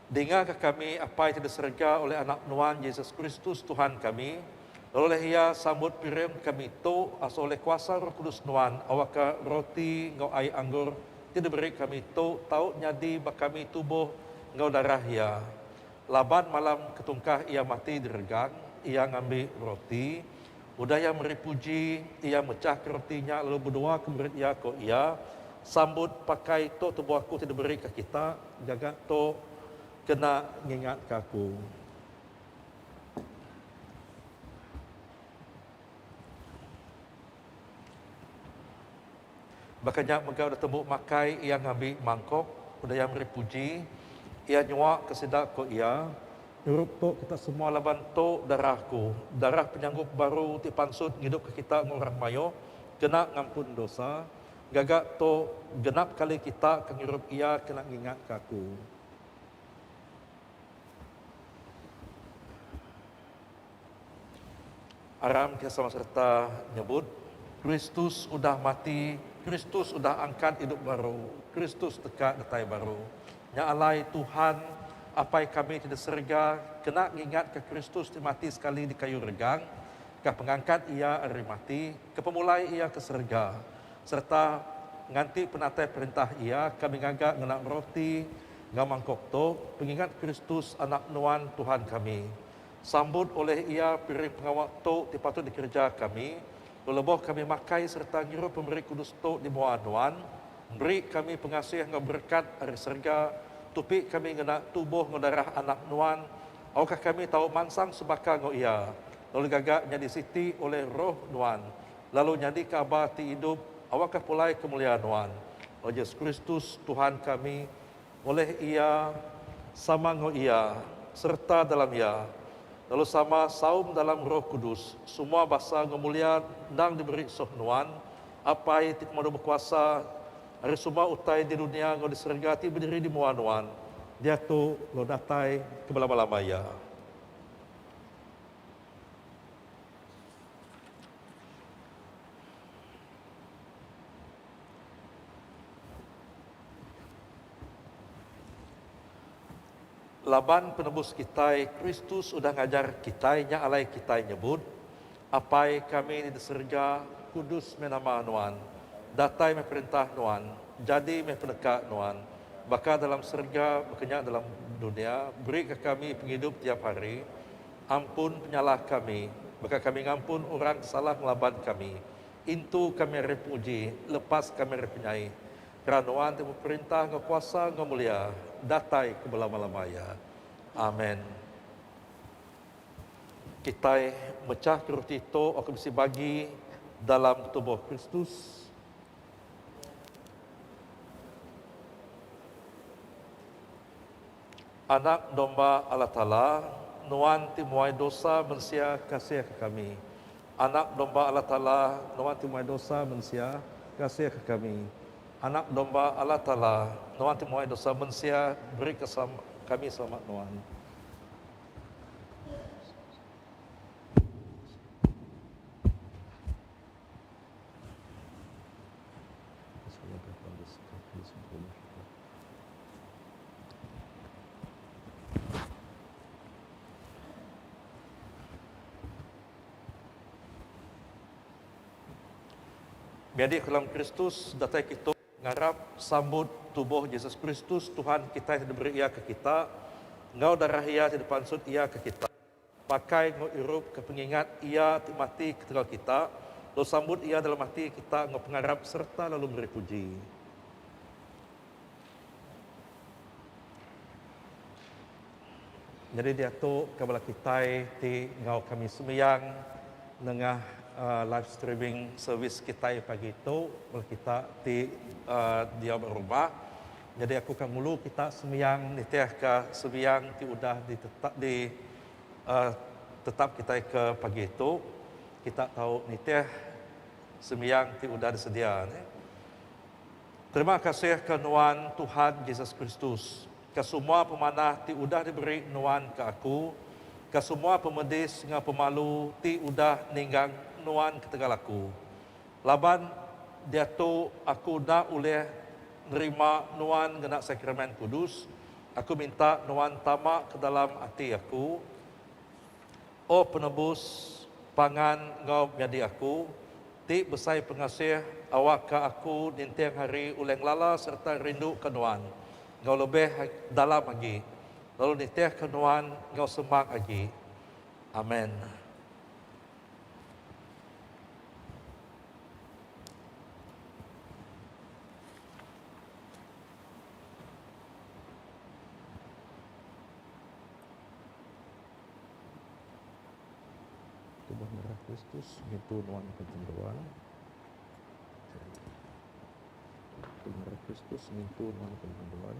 Dingaka kami, Apai ti di serega, oleh Anak Nuan, Jesus Kristus, Tuhan kami, lalu oleh Iya sambut piring kami tu, asuh oleh kuasa Roh Kudus Nuan, awakka roti enggau ai anggur ti diberi kami tu tau nyadi ba kami tubuh enggau darah Iya. Laban malam ketungkah Iya mati diregang, Iya ngambi roti. Udah iya meri puji, iya mechahka roti nya lalu bedua ke murid iya, ku iya, Sambut pakai tu tubuh aku ti diberika kita, gaga tu kena ngingatka aku. Baka nya mega udah tembu makai, iya ngambi mangkok, udah iya meri puji, iya nyuaka sida, ku iya, Ngirup tu kita semua laban tu darah aku, darah penyanggup baru ti pansut ngidupka kita enggau orang mayuh kena ngampun dosa. Gaga tu genap kali kita ke ngirup iya kena ngingatka aku. Aram kita sama sereta nyebut, Kristus udah mati, Kristus udah angkat idup baru, Kristus deka datai baru. Nya alai Tuhan, Apai kami ti di serega, kena ngingatka Kristus ti mati sekali di kayu regang, ke pengangkat Iya ari mati, ke pemulai Iya ke serega, sereta nganti penatai perintah Iya, kami ngaga ngena roti enggau mangkuk tu, pengingat Kristus Anak Nuan, Tuhan kami. Sambut oleh Iya piring pengawa tu ti patut dikereja kami, lalu lebuh kami makai sereta ngirup pemeri kudus tu di mua Nuan, Beri kami pengasih enggau berekat ari serega, tupi kami ngena tubuh enggau darah Anak Nuan, awakka kami tau mansang sebaka enggau Iya, lalu digaga nyadi siti oleh Roh Nuan, lalu nyadika aba ti idup, awakka pulai kemulia Nuan. Oleh Jesus Kristus, Tuhan kami, oleh Iya, sama enggau Iya, sereta dalam Iya, lalu sama saum dalam Roh Kudus, semua basa enggau mulia endang diberi soh Nuan, Apai ti Pemadu Bekuasa, ari semua utai di dunya enggau di serega ti bediri di mua Nuan, diatu enggau datai ke belama-lama iya. Laban Penebus kitai, Kristus udah ngajar kitai nya alai kitai nyebut, Apai kami di serega, kudus meh nama Nuan. Datai meh perintah Nuan. Jadi meh peneka Nuan. Baka dalam serega, baka nya dalam dunya. Beri ke kami pengidup tiap hari. Ampun penyalah kami, baka kami ngampun orang ke salah ngelaban kami. Intu kami ari penguji, lepas kami ari penyai. Kera Nuan ti beperintah enggau kuasa enggau mulia, datai ke belama-lama iya. Amen. Kitai mechah ke roti tu aku bisi bagi dalam tubuh Kristus. Anak domba Allah Taala, Nuan ti muai dosa mensia kasih ke kami. Anak domba Allah Taala, Nuan ti muai dosa mensia kasih ke kami. Anak domba Allah Taala, Nuan ti muai dosa mensia beri ke kami selamat Nuan. Menyadi ke dalam Kristus datai kitu ngarap sambut tubuh Jesus Kristus Tuhan kitai ti diberi Iya ke kita enggau darah Iya ti dipansut Iya ke kita. Pakai enggau irup ke pengingat Iya ti mati ketegal kita, lalu sambut Iya dalam ati kita enggau pengarap sereta lalu meri puji. Nyadi diatu ke bala kitai ti enggau kami sembiang nengah live streaming service kitai pagi tu, bala kita ti diau ba rumah. Nyadi aku ka ngulu kita sembiang nitihka sembiang ti udah ditetap di tetap kitai ke pagi tu. Kita tau nitih sembiang ti udah disedia ne. Terima kasih ke nuan Tuhan Jesus Kristus ke semua pemanah ti udah diberi nuan ke aku, ke semua pemedis enggau pemalu ti udah ninggang nuan ketegal aku. Laban diatu aku enda ulih nerima nuan ngena sakramen kudus, aku minta nuan tama ke dalam ati aku, O Penebus, Pangan enggau Menyadi aku, ti besai pengasih, awakka aku ninting hari ulih ngelala sereta rinduka nuan enggau lebih dalam agi, lalu nitihka nuan enggau semak agi. Amen. Tubuh merah Kristus ngintu nuan pencenderuan. Tubuh merah Kristus ngintu nuan pencenderuan.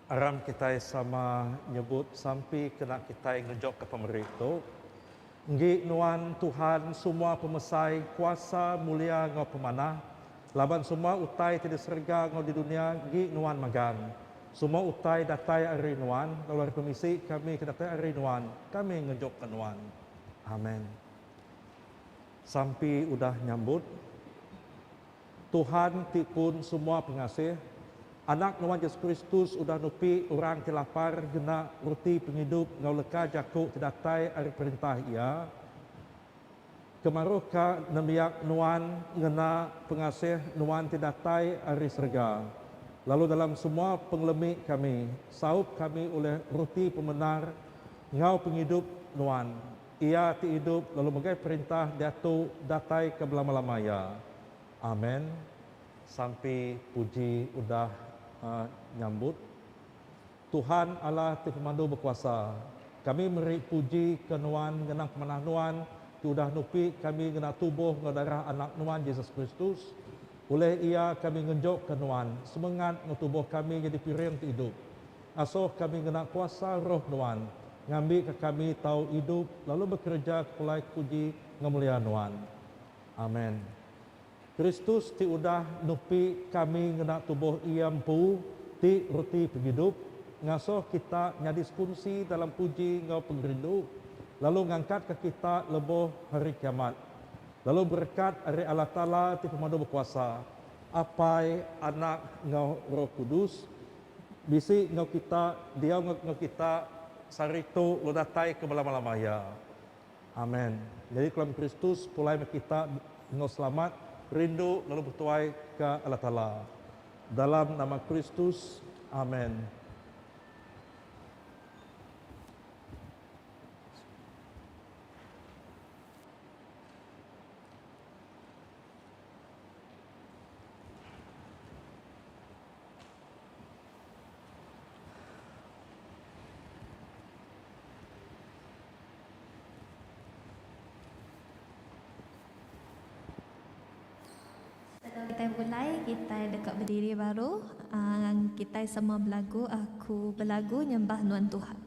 Aram kitai sama nyebut sampi kena kitai ngejokka pemeri tu. Enggi nuan, Tuhan, semua pemesai, kuasa, mulia enggau pemanah, laban semua utai ti di serega enggau di dunya enggi nuan magang. Semua utai datai ari nuan, lalu ari pemisi kami ke datai ari nuan, kami ngejokka nuan. Amen. Sampi udah nyambut. Tuhan ti pun semua pengasih, Anak nuan Jesus Kristus udah nupi orang ti lapar ngena roti pengidup enggau leka jaku ti datai ari perintah Iya. Kemaruhka nembiak nuan ngena pengasih nuan ti datai ari serega, lalu dalam semua pengelemi kami, saup kami ulih roti pemendar enggau pengidup nuan. Iya ti idup lalu megai perintah diatu datai ke belama-lama iya. Amen. Sampi puji udah nyambut. Tuhan Allah ti pemadu bekuasa, kami meri puji ke Nuan ngenang pemanah Nuan ti udah nupi kami ngena tubuh enggau darah Anak Nuan Jesus Kristus. Ulih Iya kami ngenjokka Nuan semengat enggau tubuh kami nyadi piring ti idup. Asuh kami ngena kuasa Roh Nuan, ngambika kami tau idup lalu bekereja ke pulai ke puji ngemulia Nuan. Amen. Kristus ti udah nupi kami ngena tubuh Iya empu ti reti pengidup, ngasuh kita nyadi sekunsi dalam puji enggau pengerindu, lalu ngangkatka kita lebuh Hari Kiamat. Lalu berekat ari Allah Taala ti Pemadu Bekuasa, Apai, Anak enggau Roh Kudus, Bisi enggau kita, diau enggau kita sehari tu lalu datai ke belama-lama iya. Amen. Nyadi kelam Kristus pulai meh kita enggau selamat, rindu lalu betuai ka Allah Taala. Dalam nama Kristus. Amen. Sebedau kitai begulai, kitai deka bediri baru. Kitai sama belagu Aku Belagu Nyembah Nuan Tuhan.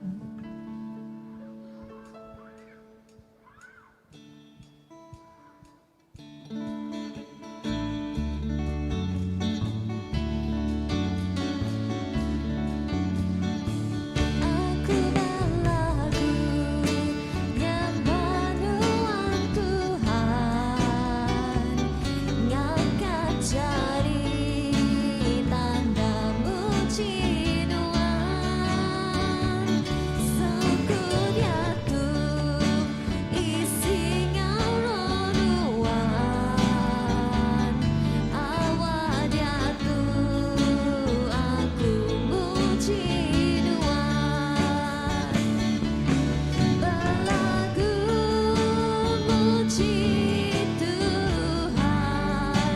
Aku belagu nyembah Nuan Tuhan Ngangkat jari tanda muji Nuan Sengku diatu Isi ngau nuan Awak diatu aku muji nuan Belagu muji Tuhan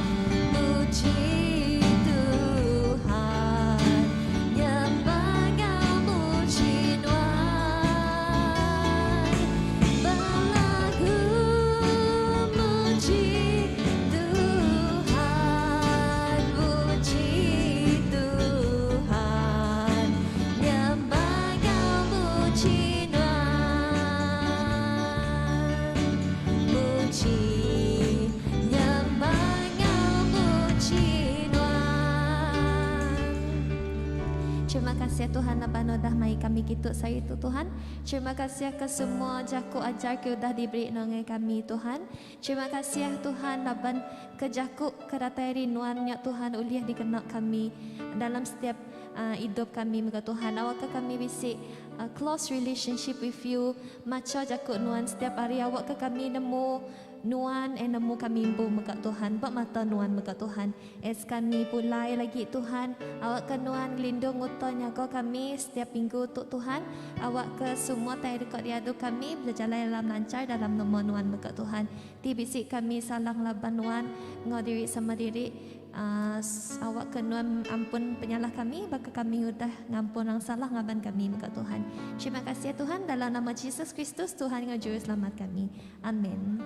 Muji Tuhan Nyembah ngau muji nuan Belagu muji Tuhan Muji Tuhan Nyembah ngau muji nuan Muji nyembah ngau muji nuan Terima kasih Tuhan laban udah mai kami kitu sehari tu Tuhan. Terima kasih ke semua jaku ajar ke udah diberi nuan ngagai kami Tuhan. Terima kasih Tuhan laban ke jaku ke datai ari nuan nya Tuhan ulih dikena kami dalam setiap idup kami mega Tuhan. Awakka kami bisi close relationship with you macha jaku nuan setiap hari awakka kami nemu Nuan eh nemu kami empu mega Tuhan ba mata Nuan mega Tuhan. Es kami pulai lagi Tuhan awak ke Nuan ngelindung nguta nyaga kami setiap minggu tu Tuhan. Awak ke semua tai deka diadu kami bejalai dalam lancar dalam nama Nuan mega Tuhan. Ti bisi kami salah ngelaban Nuan enggau diri sama diri awak ke Nuan ampun penyalah kami baka kami udah ngampun orang salah ngaban kami mega Tuhan. Terima kasih Tuhan dalam nama Jesus Kristus Tuhan enggau Juruselamat kami. Amen.